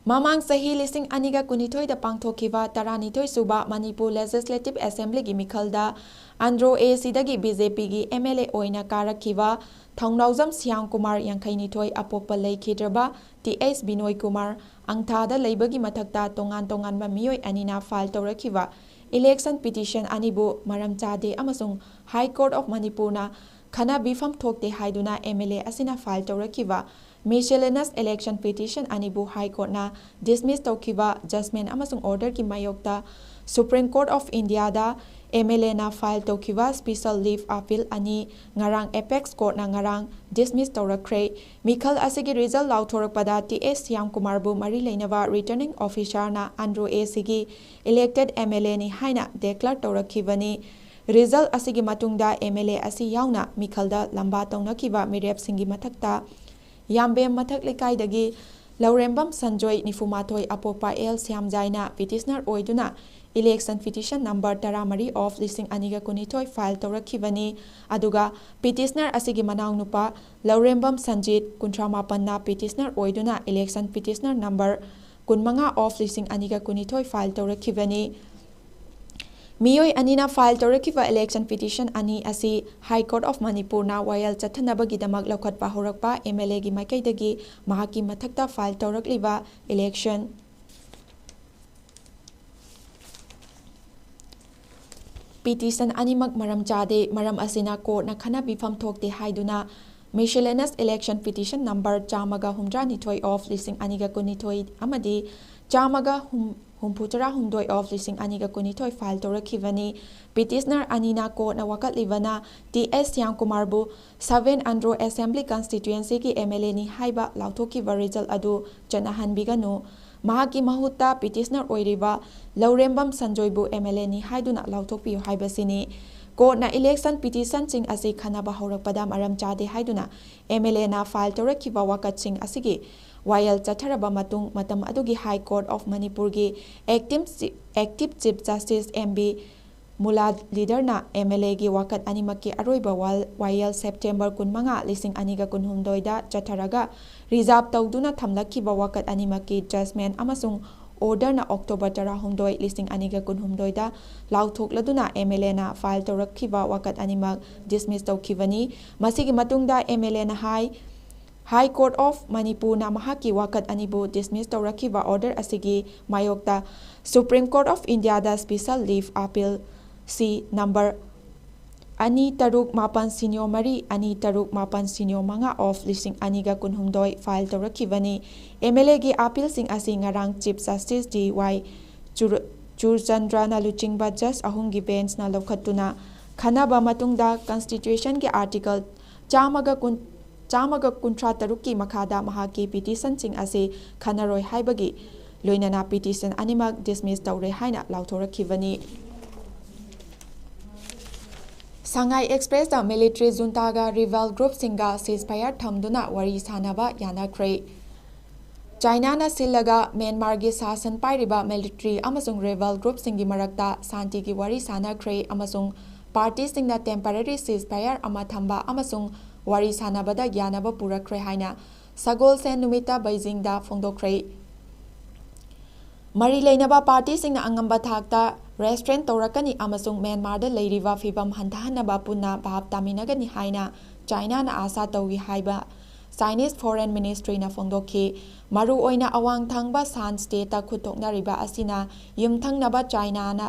ꯃꯃꯥꯡ ꯆꯍꯤ ꯂꯤꯁꯤꯡ ꯑꯅꯤꯒ ꯀꯨꯟꯅꯤꯊꯣꯏꯗ ꯄꯥꯡꯊꯣꯛꯈꯤꯕ ꯇꯔꯥꯅꯤꯊꯣꯏ ꯁꯨꯕ ꯃꯅꯤꯄꯨꯔ Legislative Assemblyꯒꯤ ꯃꯤꯈꯜꯗ ꯑꯟꯗ꯭ꯔꯣ ACꯗꯒꯤ BJPꯒꯤ MLA ꯑꯣꯏꯅ ꯀꯥꯔꯛꯈꯤꯕ ꯊꯧꯅꯥꯎꯖꯝ ꯁ꯭ꯌꯥꯝ ꯀꯨꯃꯥꯔ, ꯌꯥꯡꯈꯩꯅꯤꯊꯣꯏ, ꯑꯄꯣꯛꯄ ꯂꯩꯈꯤꯗ꯭ꯔꯕ Th ꯕꯤꯅꯣꯏ ꯀꯨꯃꯥꯔ, ꯑꯪꯊꯥꯗ ꯂꯩꯕꯒꯤ ꯃꯊꯛꯇ ꯇꯣꯉꯥꯟ ꯇꯣꯉꯥꯟꯕ ꯃꯤꯑꯣꯏ ꯑꯅꯤꯅ file ꯇꯧꯔꯛꯈꯤꯕ election petition ꯑꯅꯤꯕꯨ ꯃꯔꯝ ꯆꯥꯗꯦ ꯑꯃꯁꯨꯡ High Court of ꯃꯅꯤꯄꯨꯔꯅ ꯈꯟꯅꯕꯤꯐꯝ ꯊꯣꯛꯇꯦ ꯍꯥꯏꯗꯨꯅ MLA ꯑꯁꯤꯅ file ꯇꯧꯔꯛꯈꯤꯕ miscellaneous election petition ꯑꯅꯤꯕꯨ High Courtꯅ dismiss ꯇꯧꯈꯤꯕ judgment ꯑꯃꯁꯨꯡ orderꯒꯤ ꯃꯥꯌꯣꯛꯇ Supreme Court of Indiaꯗ MLAꯅ file ꯇꯧꯈꯤꯕ special leave appeal ꯑꯅꯤ ꯉꯔꯥꯡ apex courtꯅ ꯉꯔꯥꯡ dismiss ꯇꯧꯔꯛꯈ꯭ꯔꯦ꯫ ꯃꯤꯈꯜ ꯑꯁꯤꯒꯤ result ꯂꯥꯎꯊꯣꯔꯛꯄꯗ T S ꯁ꯭ꯌꯥꯝ ꯀꯨꯃꯥꯔꯕꯨ ꯃꯔꯤ ꯂꯩꯅꯕ returning officerꯅ ꯑꯟꯗ꯭ꯔꯣ ACꯒꯤ elected MLAꯅꯤ ꯍꯥꯏꯅ declare ꯇꯧꯔꯛꯈꯤꯕꯅꯤ꯫ Result ꯑꯁꯤꯒꯤ ꯃꯇꯨꯡꯗ MLA ꯑꯁꯤ ꯌꯥꯎꯅ ꯃꯤꯈꯜꯗ ꯂꯝꯕꯥ ꯇꯧꯅꯈꯤꯕ ꯃꯤꯔꯦꯞꯁꯤꯡꯒꯤ ꯃꯊꯛꯇ ꯌꯥꯝꯕꯦꯝ ꯃꯊꯛ ꯂꯩꯀꯥꯏꯗꯒꯤ ꯂꯧꯔꯦꯝꯕꯝ ꯁꯟꯖꯣꯏ, ꯅꯤꯐꯨ ꯃꯥꯊꯣꯏ, ꯑꯄꯣꯛꯄ ꯑꯦꯜ ꯁ꯭ꯌꯥꯝꯖꯥꯏꯅ petitioner ꯑꯣꯏꯗꯨꯅ election petition number ꯇꯔꯥꯃꯔꯤ of ꯂꯤꯁꯤꯡ ꯑꯅꯤꯒ ꯀꯨꯟꯅꯤꯊꯣꯏ file ꯇꯧꯔꯛꯈꯤꯕꯅꯤ꯫ ꯑꯗꯨꯒ petitioner ꯑꯁꯤꯒꯤ ꯃꯅꯥꯎꯅꯨꯄꯥ ꯂꯧꯔꯦꯝꯕꯝ ꯁꯟꯖꯤꯠ, ꯀꯨꯟꯊ꯭ꯔꯥ ꯃꯥꯄꯟꯅ petitioner ꯑꯣꯏꯗꯨꯅ election petitioner number ꯀꯨꯟꯃꯉꯥ of ꯂꯤꯁꯤꯡ ꯑꯅꯤꯒ ꯀꯨꯟꯅꯤꯊꯣꯏ file ꯇꯧꯔꯛꯈꯤꯕꯅꯤ꯫ ꯃꯤꯑꯣꯏ ꯑꯅꯤꯅ file ꯇꯧꯔꯛꯈꯤꯕ election petition ꯑꯅꯤ ꯑꯁꯤ High Court of ꯃꯅꯤꯄꯨꯔꯅ ꯋꯥꯌꯦꯜ ꯆꯠꯊꯅꯕꯒꯤꯗꯃꯛ ꯂꯧꯈꯠꯄ ꯍꯧꯔꯛꯄ MLAꯒꯤ ꯃꯥꯏꯀꯩꯗꯒꯤ ꯃꯍꯥꯛꯀꯤ ꯃꯊꯛꯇ file ꯇꯧꯔꯛꯂꯤꯕ election petition ꯑꯅꯤꯃꯛ ꯃꯔꯝ ꯆꯥꯗꯦ, ꯃꯔꯝ ꯑꯁꯤꯅ courtꯅ ꯈꯟꯅꯕꯤꯐꯝ ꯊꯣꯛꯇꯦ ꯍꯥꯏꯗꯨꯅ miscellaneous election petition number ꯆꯥꯝꯃꯒ ꯍꯨꯝꯗ꯭ꯔꯥꯅꯤꯊꯣꯏ of ꯂꯤꯁꯤꯡ ꯑꯅꯤꯒ ꯀꯨꯟꯅꯤꯊꯣꯏ ꯑꯃꯗꯤ ꯆꯥꯝꯃꯒ ꯍꯨꯝꯐꯨꯇꯔꯥꯍꯨꯝꯗꯣꯏ of ꯂꯤꯁꯤꯡ ꯑꯅꯤꯒ ꯀꯨꯟꯅꯤꯊꯣꯏ file ꯇꯧꯔꯛꯈꯤꯕꯅꯤ꯫ Petitioner ꯑꯅꯤꯅ courtꯅ ꯋꯥꯀꯠꯂꯤꯕꯅ T S Shyam ꯀꯨꯃꯥꯔꯕꯨ seven Andro Assembly Constituencyꯒꯤ MLAꯅꯤ ꯍꯥꯏꯕ ꯂꯥꯎꯊꯣꯛꯈꯤꯕ result ꯑꯗꯨ ꯆꯠꯅꯍꯟꯕꯤꯒꯅꯨ, ꯃꯍꯥꯛꯀꯤ ꯃꯍꯨꯠꯇ petitioner ꯑꯣꯏꯔꯤꯕ ꯂꯧꯔꯦꯝꯕꯝ ꯁꯟꯖꯣꯏꯕꯨ MLAꯅꯤ ꯍꯥꯏꯗꯨꯅ ꯂꯥꯎꯊꯣꯛꯄꯤꯌꯨ ꯍꯥꯏꯕꯁꯤꯅꯤ꯫ Courtꯅ election petitionꯁꯤꯡ ꯑꯁꯤ ꯈꯟꯅꯕ ꯍꯧꯔꯛꯄꯗ ꯃꯔꯝ ꯆꯥꯗꯦ ꯍꯥꯏꯗꯨꯅ MLAꯅ file ꯇꯧꯔꯛꯈꯤꯕ ꯋꯥꯀꯠꯁꯤꯡ ꯑꯁꯤꯒꯤ ꯋꯥꯌꯦꯜ ꯆꯠꯊꯔꯕ ꯃꯇꯨꯡ, ꯃꯇꯝ ꯑꯗꯨꯒꯤ High Court of ꯃꯅꯤꯄꯨꯔꯒꯤ acting chi-, active Chief Justice M B ꯃꯨꯂꯥ ꯂꯤꯗꯔꯅ MLAꯒꯤ ꯋꯥꯀꯠ ꯑꯅꯤꯃꯛꯀꯤ ꯑꯔꯣꯏꯕ ꯋꯥ-, ꯋꯥꯌꯦꯜ September ꯀꯨꯟꯃꯉꯥ, ꯂꯤꯁꯤꯡ ꯑꯅꯤꯒ ꯀꯨꯟꯍꯨꯝꯗꯣꯏꯗ ꯆꯠꯊꯔꯒ reserve ꯇꯧꯗꯨꯅ ꯊꯝꯂꯛꯈꯤꯕ ꯋꯥꯀꯠ ꯑꯅꯤꯃꯛꯀꯤ judgment ꯑꯃꯁꯨꯡ orderꯅ October ꯇꯔꯥꯍꯨꯝꯗꯣꯏ, ꯂꯤꯁꯤꯡ ꯑꯅꯤꯒ ꯀꯨꯟꯍꯨꯝꯗꯣꯏꯗ ꯂꯥꯎꯊꯣꯛꯂꯗꯨꯅ MLAꯅ file ꯇꯧꯔꯛꯈꯤꯕ ꯋꯥꯀꯠ ꯑꯅꯤꯃꯛ dismiss ꯇꯧꯈꯤꯕꯅꯤ꯫ ꯃꯁꯤꯒꯤ ꯃꯇꯨꯡꯗ MLAꯅ ꯍꯥꯏ, High Court of ꯃꯅꯤꯄꯨꯔꯅ ꯃꯍꯥꯛꯀꯤ ꯋꯥꯀꯠ ꯑꯅꯤꯕꯨ dismiss ꯇꯧꯔꯛꯈꯤꯕ order ꯑꯁꯤꯒꯤ ꯃꯥꯌꯣꯛꯇ Supreme Court of Indiaꯗ special leave appeal C number ꯑꯅꯤ ꯇꯔꯨꯛ ꯃꯥꯄꯟ ꯁꯤꯅꯣ ꯃꯔꯤ, ꯑꯅꯤ ꯇꯔꯨꯛ ꯃꯥꯄꯟ ꯁꯤꯅꯣ ꯃꯉꯥ of ꯂꯤꯁꯤꯡ ꯑꯅꯤꯒ ꯀꯨꯟꯍꯨꯝꯗꯣꯏ file ꯇꯧꯔꯛꯈꯤꯕꯅꯤ꯫ MLAꯒꯤ appealꯁꯤꯡ ꯑꯁꯤ ꯉꯔꯥꯡ Chief Justice D Y ꯆꯨꯔ-, ꯆꯨꯔꯆꯟꯗ꯭ꯔꯅ ꯂꯨꯆꯤꯡꯕ ꯖꯖ ꯑꯍꯨꯝꯒꯤ ꯕꯦꯟꯆꯅ ꯂꯧꯈꯠꯇꯨꯅ ꯈꯟꯅꯕ ꯃꯇꯨꯡꯗ Constitutionꯒꯤ Article ꯆꯥꯝꯃꯒ ꯀꯨꯟ, ꯆꯥꯝꯃꯒ ꯀꯨꯟꯊ꯭ꯔꯥ ꯇꯔꯨꯛꯀꯤ ꯃꯈꯥꯗ ꯃꯍꯥꯛꯀꯤ petitionꯁꯤꯡ ꯑꯁꯤ ꯈꯟꯅꯔꯣꯏ ꯍꯥꯏꯕꯒꯤ ꯂꯣꯏꯅꯅ petition ꯑꯅꯤꯃꯛ dismiss ꯇꯧꯔꯦ ꯍꯥꯏꯅ ꯂꯥꯎꯊꯣꯔꯛꯈꯤꯕꯅꯤ꯫ ꯁꯉꯥꯏ Expressꯇ military juntaꯒ rebel groupꯁꯤꯡꯒ ceasefire ꯊꯝꯗꯨꯅ ꯋꯥꯔꯤ ꯁꯥꯅꯕ ꯌꯥꯅꯈ꯭ꯔꯦ꯫ ꯆꯥꯏꯅꯥꯅ ꯁꯤꯜꯂꯒ ꯃ꯭ꯌꯥꯟꯃꯥꯔꯒꯤ ꯁꯥꯁꯟ ꯄꯥꯏꯔꯤꯕ military ꯑꯃꯁꯨꯡ rebel groupꯁꯤꯡꯒꯤ ꯃꯔꯛꯇ ꯁꯥꯟꯇꯤꯒꯤ ꯋꯥꯔꯤ ꯁꯥꯅꯈ꯭ꯔꯦ ꯑꯃꯁꯨꯡ partyꯁꯤꯡꯅ temporary ceasefire ꯑꯃ ꯊꯝꯕ ꯑꯃꯁꯨꯡ ꯋꯥꯔꯤ ꯁꯥꯅꯕꯗ ꯌꯥꯅꯕ ꯄꯨꯔꯛꯈ꯭ꯔꯦ ꯍꯥꯏꯅ ꯁꯒꯣꯜꯁꯦꯟ ꯅꯨꯃꯤꯠꯇ ꯕꯩꯖꯤꯡꯗ ꯐꯣꯡꯗꯣꯛꯈ꯭ꯔꯦ꯫ ꯃꯔꯤ ꯂꯩꯅꯕ partyꯁꯤꯡꯅ ꯑꯉꯝꯕ ꯊꯥꯛꯇ restraint ꯇꯧꯔꯛꯀꯅꯤ ꯑꯃꯁꯨꯡ ꯃ꯭ꯌꯥꯟꯃꯥꯔꯗ ꯂꯩꯔꯤꯕ ꯐꯤꯚꯝ ꯍꯟꯊꯍꯟꯅꯕ ꯄꯨꯟꯅ ꯚꯥꯞ ꯇꯥꯃꯤꯟꯅꯒꯅꯤ ꯍꯥꯏꯅ ꯆꯥꯏꯅꯥꯅ ꯑꯥꯁꯥ ꯇꯧꯏ ꯍꯥꯏꯕ Chinese Foreign Ministryꯅ ꯐꯣꯡꯗꯣꯛꯈꯤ꯫ ꯃꯔꯨꯑꯣꯏꯅ ꯑꯋꯥꯡ ꯊꯪꯕ ꯁꯥꯟ stateꯇ ꯈꯨꯠ ꯊꯣꯛꯅꯔꯤꯕ ꯑꯁꯤꯅ ꯌꯨꯝꯊꯪꯅꯕ ꯆꯥꯏꯅꯥꯅ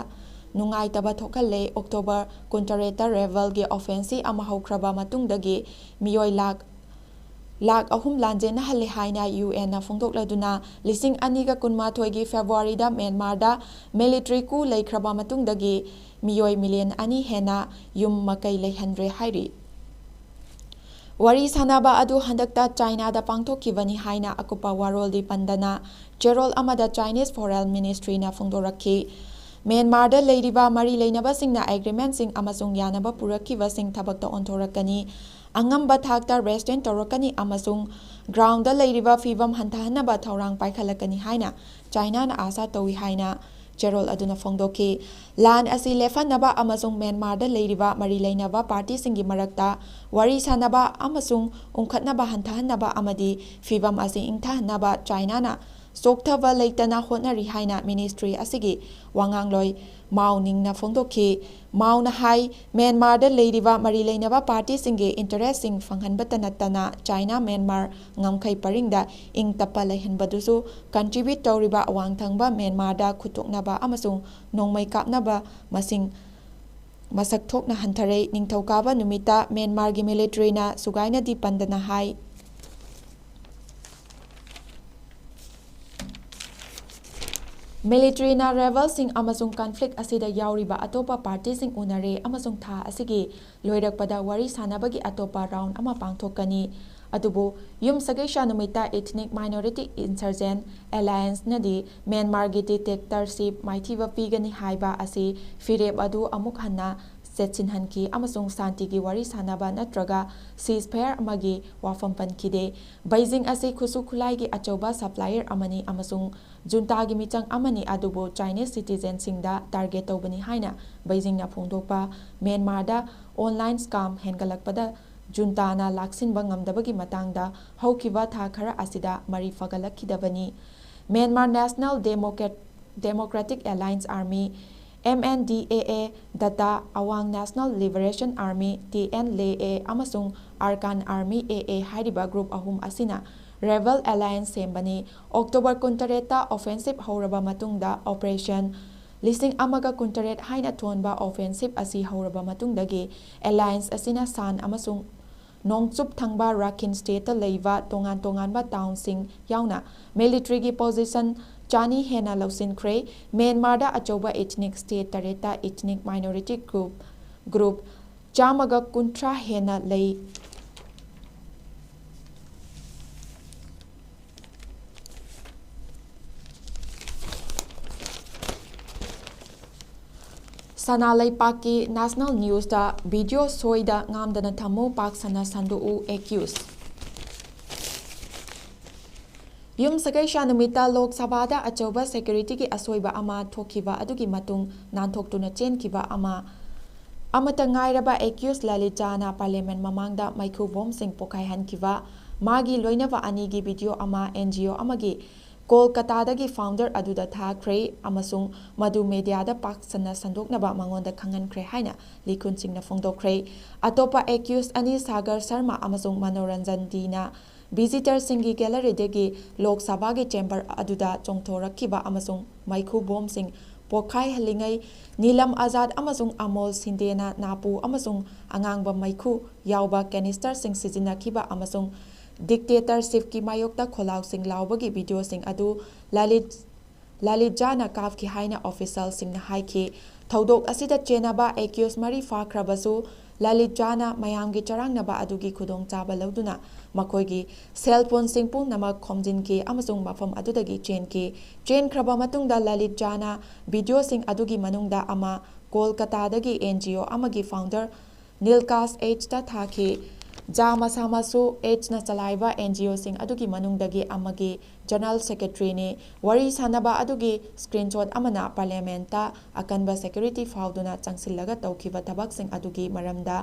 ꯅꯨꯡꯉꯥꯏꯇꯕ ꯊꯣꯛꯍꯜꯂꯦ꯫ October ꯀꯨꯟꯇꯔꯦꯠꯇ rebelꯒꯤ offensive ꯑꯃ ꯍꯧꯈ꯭ꯔꯕ ꯃꯇꯨꯡꯗꯒꯤ ꯃꯤꯑꯣꯏ ꯂꯥꯈ, ꯂꯥꯈ ꯑꯍꯨꯝ ꯂꯥꯟꯖꯦꯟꯅꯍꯜꯂꯦ ꯍꯥꯏꯅ UNꯅ ꯐꯣꯡꯗꯣꯛꯂꯗꯨꯅ, ꯂꯤꯁꯤꯡ ꯑꯅꯤꯒ ꯀꯨꯟꯃꯥꯊꯣꯏꯒꯤ Februaryꯗ ꯃ꯭ꯌꯥꯟꯃꯥꯔꯗ military coup ꯂꯩꯈ꯭ꯔꯕ ꯃꯇꯨꯡꯗꯒꯤ ꯃꯤꯑꯣꯏ million ꯑꯅꯤ ꯍꯦꯟꯅ ꯌꯨꯝ ꯃꯀꯩ ꯂꯩꯍꯟꯗ꯭ꯔꯦ ꯍꯥꯏꯔꯤ꯫ ꯋꯥꯔꯤ ꯁꯥꯅꯕ ꯑꯗꯨ ꯍꯟꯗꯛꯇ ꯆꯥꯏꯅꯥꯗ ꯄꯥꯡꯊꯣꯛꯈꯤꯕꯅꯤ ꯍꯥꯏꯅ ꯑꯀꯨꯞꯄ ꯋꯥꯔꯣꯜꯗꯤ ꯄꯟꯗꯅ ꯆꯦꯔꯣꯜ ꯑꯃꯗ Chinese Foreign Ministryꯅ ꯐꯣꯡꯗꯣꯔꯛꯈꯤ꯫ ꯃ꯭ꯌꯥꯟꯃꯥꯔꯗ ꯂꯩꯔꯤꯕ ꯃꯔꯤ ꯂꯩꯅꯕꯁꯤꯡꯅ agreementꯁꯤꯡ ꯑꯃꯁꯨꯡ ꯌꯥꯅꯕ ꯄꯨꯔꯛꯈꯤꯕꯁꯤꯡ ꯊꯕꯛꯇ ꯑꯣꯟꯊꯣꯔꯛꯀꯅꯤ, ꯑꯉꯝꯕ ꯊꯥꯛꯇ restraint ꯇꯧꯔꯛꯀꯅꯤ ꯑꯃꯁꯨꯡ groundꯗ ꯂꯩꯔꯤꯕ ꯐꯤꯚꯝ ꯍꯟꯊꯍꯟꯅꯕ ꯊꯧꯔꯥꯡ ꯄꯥꯏꯈꯠꯂꯛꯀꯅꯤ ꯍꯥꯏꯅ ꯆꯥꯏꯅꯥꯅ ꯑꯥꯁꯥ ꯇꯧꯏ ꯍꯥꯏꯅ ꯆꯦꯔꯣꯜ ꯑꯗꯨꯅ ꯐꯣꯡꯗꯣꯛꯈꯤ꯫ ꯂꯥꯟ ꯑꯁꯤ ꯂꯦꯞꯍꯟꯅꯕ ꯑꯃꯁꯨꯡ ꯃ꯭ꯌꯥꯟꯃꯥꯔꯗ ꯂꯩꯔꯤꯕ ꯃꯔꯤ ꯂꯩꯅꯕ partyꯁꯤꯡꯒꯤ ꯃꯔꯛꯇ ꯋꯥꯔꯤ ꯁꯥꯅꯕ ꯑꯃꯁꯨꯡ ꯎꯪꯈꯠꯅꯕ ꯍꯟꯊꯍꯟꯅꯕ ꯑꯃꯗꯤ ꯐꯤꯚꯝ ꯑꯁꯤ ꯏꯪꯊꯍꯟꯅꯕ ꯆꯥꯏꯅꯥꯅ ꯆꯣꯛꯊꯕ ꯂꯩꯇꯅ ꯍꯣꯠꯅꯔꯤ ꯍꯥꯏꯅ ministry ꯑꯁꯤꯒꯤ ꯋꯥꯉꯥꯡꯂꯣꯏ ꯃꯥꯎ ꯅꯤꯡꯅ ꯐꯣꯡꯗꯣꯛꯈꯤ꯫ ꯃꯥꯎꯅ ꯍꯥꯏ, ꯃ꯭ꯌꯥꯟꯃꯥꯔꯗ ꯂꯩꯔꯤꯕ ꯃꯔꯤ ꯂꯩꯅꯕ partyꯁꯤꯡꯒꯤ interestꯁꯤꯡ ꯐꯪꯍꯟꯕꯇ ꯅꯠꯇꯅ ꯆꯥꯏꯅꯥ ꯃ꯭ꯌꯥꯟꯃꯥꯔ ꯉꯝꯈꯩ ꯄꯔꯤꯡꯗ ꯏꯪ ꯇꯞꯄ ꯂꯩꯍꯟꯕꯗꯨꯁꯨ contribute ꯇꯧꯔꯤꯕ ꯑꯋꯥꯡ ꯊꯪꯕ ꯃ꯭ꯌꯥꯟꯃꯥꯔꯗ ꯈꯨꯠꯊꯣꯛꯅꯕ ꯑꯃꯁꯨꯡ ꯅꯣꯡꯃꯩ ꯀꯥꯞꯅꯕ ꯃꯁꯤꯡ ꯃꯁꯛ ꯊꯣꯛꯅ ꯍꯟꯊꯔꯦ꯫ ꯅꯤꯡꯊꯧꯀꯥꯕ ꯅꯨꯃꯤꯠꯇ ꯃ꯭ꯌꯥꯟꯃꯥꯔꯒꯤ militaryꯅ ꯁꯨꯒꯥꯏꯅꯗꯤ ꯄꯟꯗꯅ ꯍꯥꯏ꯫ Militaryꯅ rebelꯁꯤꯡ ꯑꯃꯁꯨꯡ conflict ꯑꯁꯤꯗ ꯌꯥꯎꯔꯤꯕ ꯑꯇꯣꯞꯄ partyꯁꯤꯡ ꯎꯅꯔꯦ ꯑꯃꯁꯨꯡ ꯊꯥ ꯑꯁꯤꯒꯤ ꯂꯣꯏꯔꯛꯄꯗ ꯋꯥꯔꯤ ꯁꯥꯅꯕꯒꯤ ꯑꯇꯣꯞꯄ round ꯑꯃ ꯄꯥꯡꯊꯣꯛꯀꯅꯤ꯫ ꯑꯗꯨꯕꯨ ꯌꯨꯝꯁꯀꯩꯁ ꯅꯨꯃꯤꯠꯇ Ethnic Minority Insurgent Allianceꯅꯗꯤ ꯃ꯭ꯌꯥꯟꯃꯥꯔꯒꯤ dictatorship ꯃꯥꯏꯊꯤꯕ ꯄꯤꯒꯅꯤ ꯍꯥꯏꯕ ꯑꯁꯤ ꯐꯤꯔꯦꯞ ꯑꯗꯨ ꯑꯃꯨꯛ ꯍꯟꯅ ꯆꯦꯠꯁꯤꯟꯍꯟꯈꯤ ꯑꯃꯁꯨꯡ ꯁꯥꯟꯇꯤꯒꯤ ꯋꯥꯔꯤ ꯁꯥꯅꯕ ꯅꯠꯇ꯭ꯔꯒ ceasefire ꯑꯃꯒꯤ ꯋꯥꯐꯝ ꯄꯟꯈꯤꯗꯦ꯫ ꯕꯩꯖꯤꯡ ꯑꯁꯤ ꯈꯨꯠꯁꯨ ꯈꯨꯠꯂꯥꯏꯒꯤ ꯑꯆꯧꯕ supplier ꯑꯃꯅꯤ ꯑꯃꯁꯨꯡ juntaꯒꯤ ꯃꯤꯆꯪ ꯑꯃꯅꯤ, ꯑꯗꯨꯕꯨ Chinese citizenꯁꯤꯡꯗ target ꯇꯧꯕꯅꯤ ꯍꯥꯏꯅ ꯕꯩꯖꯤꯡꯅ ꯐꯣꯡꯗꯣꯛꯄ꯫ ꯃ꯭ꯌꯥꯟꯃꯥꯔꯗ online scam ꯍꯦꯟꯒꯠꯂꯛꯄꯗ juntaꯅ ꯂꯥꯛꯁꯤꯟꯕ ꯉꯝꯗꯕꯒꯤ ꯃꯇꯥꯡꯗ ꯍꯧꯈꯤꯕ ꯊꯥ ꯈꯔ ꯑꯁꯤꯗ ꯃꯔꯤ ꯐꯒꯠꯂꯛꯈꯤꯗꯕꯅꯤ꯫ Myanmar National Democrat-, Democratic Alliance Army, M N D A A, data, Awang National Liberation Army, T N L A, ꯑꯃꯁꯨꯡ Arakan Army, A A, ꯍꯥꯏꯔꯤꯕ group ꯑꯍꯨꯝ ꯑꯁꯤꯅ rebel alliance ꯁꯦꯝꯕꯅꯤ꯫ October ꯀꯨꯟꯇꯔꯦꯠꯇ offensive ꯍꯧꯔꯕ ꯃꯇꯨꯡꯗ, Operation ꯂꯤꯁꯤꯡ ꯑꯃꯒ ꯀꯨꯟꯇꯔꯦꯠ ꯍꯥꯏꯅ ꯊꯣꯟꯕ offensive ꯑꯁꯤ ꯍꯧꯔꯕ ꯃꯇꯨꯡꯗꯒꯤ, alliance ꯑꯁꯤꯅ Shan ꯑꯃꯁꯨꯡ ꯅꯣꯡꯆꯨꯞ ꯊꯪꯕ Rakhine stateꯇ ꯂꯩꯕ ꯇꯣꯉꯥꯟ ꯇꯣꯉꯥꯟꯕ townꯁꯤꯡ ꯌꯥꯎꯅ militaryꯒꯤ position ꯆꯅꯤ ꯍꯦꯟꯅ ꯂꯧꯁꯤꯟꯈ꯭ꯔꯦ꯫ ꯃ꯭ꯌꯥꯟꯃꯥꯔꯗ ꯑꯆꯧꯕ ethnic state ꯇꯔꯦꯠꯇ ethnic minority group, group ꯆꯥꯝꯃꯒ ꯀꯨꯟꯊ꯭ꯔꯥ ꯍꯦꯟꯅ ꯂꯩ꯫ ꯁꯅꯥ ꯂꯩꯄꯥꯛꯀꯤ national newsꯇ video ꯁꯣꯏꯗ ꯉꯥꯝꯗꯅ ꯊꯝꯃꯨ, ꯄꯥꯛ ꯁꯟꯅ ꯁꯟꯗꯣꯛꯎ, accuse꯫ ꯌꯨꯝꯁꯀꯩꯁ ꯅꯨꯃꯤꯠꯇ ꯂꯣꯛ ꯁꯚꯥꯗ ꯑꯆꯧꯕ securityꯒꯤ ꯑꯁꯣꯏꯕ ꯑꯃ ꯊꯣꯛꯈꯤꯕ ꯑꯗꯨꯒꯤ ꯃꯇꯨꯡ ꯅꯥꯟꯊꯣꯛꯇꯨꯅ ꯆꯦꯟꯈꯤꯕ ꯑꯃ, ꯑꯃꯠꯇ ꯉꯥꯏꯔꯕ accused ꯂꯂꯤꯇꯥꯅ parliament ꯃꯃꯥꯡꯗ ꯃꯩꯈꯨ ꯕꯣꯝꯁꯤꯡ ꯄꯣꯈꯥꯏꯍꯟꯈꯤꯕ꯫ ꯃꯥꯒꯤ ꯂꯣꯏꯅꯕ ꯑꯅꯤꯒꯤ video ꯑꯃ N G O ꯑꯃꯒꯤ ꯀꯣꯜꯀꯇꯥꯗꯒꯤ founder ꯑꯗꯨꯗ ꯊꯥꯈ꯭ꯔꯦ ꯑꯃꯁꯨꯡ ꯃꯗꯨ mediaꯗ ꯄꯥꯛ ꯁꯟꯅ ꯁꯟꯗꯣꯛꯅꯕ ꯃꯉꯣꯟꯗ ꯈꯪꯍꯟꯈ꯭ꯔꯦ ꯍꯥꯏꯅ ꯂꯤꯈꯨꯟꯁꯤꯡꯅ ꯐꯣꯡꯗꯣꯛꯈ꯭ꯔꯦ꯫ ꯑꯇꯣꯞꯄ accused ꯑꯅꯤ ꯁꯥꯒꯔ ꯁꯔꯃ ꯑꯃꯁꯨꯡ ꯃꯅꯣꯔꯟꯖꯟ ꯗꯤꯅ visitorꯁꯤꯡꯒꯤ galleryꯗꯒꯤ ꯂꯣꯛ ꯁꯚꯥꯒꯤ chamber ꯑꯗꯨꯗ ꯆꯣꯡꯊꯣꯔꯛꯈꯤꯕ ꯑꯃꯁꯨꯡ ꯃꯩꯈꯨ ꯕꯣꯝꯁꯤꯡ ꯄꯣꯈꯥꯏꯍꯜꯂꯤꯉꯩ, ꯅꯤꯂꯝ ꯑꯖꯥꯗ ꯑꯃꯁꯨꯡ ꯑꯃꯣꯜ ꯁꯤꯟꯗꯦꯅ ꯅꯥꯄꯨ ꯑꯃꯁꯨꯡ ꯑꯉꯥꯡꯕ ꯃꯩꯈꯨ ꯌꯥꯎꯕ canisterꯁꯤꯡ ꯁꯤꯖꯤꯟꯅꯈꯤꯕ ꯑꯃꯁꯨꯡ dictatorshipꯀꯤ ꯃꯥꯌꯣꯛꯇ ꯈꯣꯜꯂꯥꯎꯁꯤꯡ ꯂꯥꯎꯕꯒꯤ videoꯁꯤꯡ ꯑꯗꯨ ꯂꯂꯤꯠ ꯂꯂꯤꯠ ꯖꯥꯅ ꯀꯥꯞꯈꯤ ꯍꯥꯏꯅ ꯑꯣꯐꯤꯁꯤꯌꯦꯜꯁꯤꯡꯅ ꯍꯥꯏꯈꯤ꯫ ꯊꯧꯗꯣꯛ ꯑꯁꯤꯗ ꯆꯦꯟꯅꯕ ꯑꯦꯀ꯭ꯌꯨꯁ ꯃꯔꯤ ꯐꯥꯈ꯭ꯔꯕꯁꯨ, ꯂꯂꯤꯠ ꯖꯥꯅ ꯃꯌꯥꯝꯒꯤ ꯆꯔꯥꯡꯅꯕ ꯑꯗꯨꯒꯤ ꯈꯨꯗꯣꯡꯆꯥꯕ ꯂꯧꯗꯨꯅ ꯃꯈꯣꯏꯒꯤ ꯁꯦꯜ ꯐꯣꯟꯁꯤꯡ ꯄꯨꯝꯅꯃꯛ ꯈꯣꯝꯖꯤꯟꯈꯤ ꯑꯃꯁꯨꯡ ꯃꯐꯝ ꯑꯗꯨꯗꯒꯤ ꯆꯦꯟꯈꯤ꯫ ꯆꯦꯟꯈ꯭ꯔꯕ ꯃꯇꯨꯡꯗ ꯂꯂꯤꯠ ꯖꯥꯅ ꯚꯤꯗꯤꯑꯣꯁꯤꯡ ꯑꯗꯨꯒꯤ ꯃꯅꯨꯡꯗ ꯑꯃ ꯀꯣꯜꯀꯇꯥꯗꯒꯤ ꯑꯦꯟ ꯖꯤ ꯑꯣ ꯑꯃꯒꯤ ꯐꯥꯎꯟꯗꯔ ꯅꯤꯜꯀꯥꯁ ꯑꯦꯆꯇ ꯊꯥꯈꯤ꯫ ꯖꯥ ꯃꯁꯥꯃꯛꯁꯨ ꯑꯦꯆꯅ ꯆꯂꯥꯏꯕ ꯑꯦꯟ ꯖꯤ ꯑꯣꯁꯤꯡ ꯑꯗꯨꯒꯤ ꯃꯅꯨꯡꯗꯒꯤ ꯑꯃꯒꯤ ꯖꯦꯅꯔꯦꯜ ꯁꯦꯀ꯭ꯔꯦꯇꯔꯤꯅꯤ꯫ ꯋꯥꯔꯤ ꯁꯥꯅꯕ ꯑꯗꯨꯒꯤ ꯁ꯭ꯀ꯭ꯔꯤꯟꯁꯣꯠ ꯑꯃꯅ ꯄꯥꯔꯂꯤꯌꯥꯃꯦꯟꯠꯇ ꯑꯀꯟꯕ ꯁꯦꯀ꯭ꯌꯨꯔꯤꯇꯤ ꯐꯥꯎꯗꯨꯅ ꯆꯪꯁꯤꯜꯂꯒ ꯇꯧꯈꯤꯕ ꯊꯕꯛꯁꯤꯡ ꯑꯗꯨꯒꯤ ꯃꯔꯝꯗ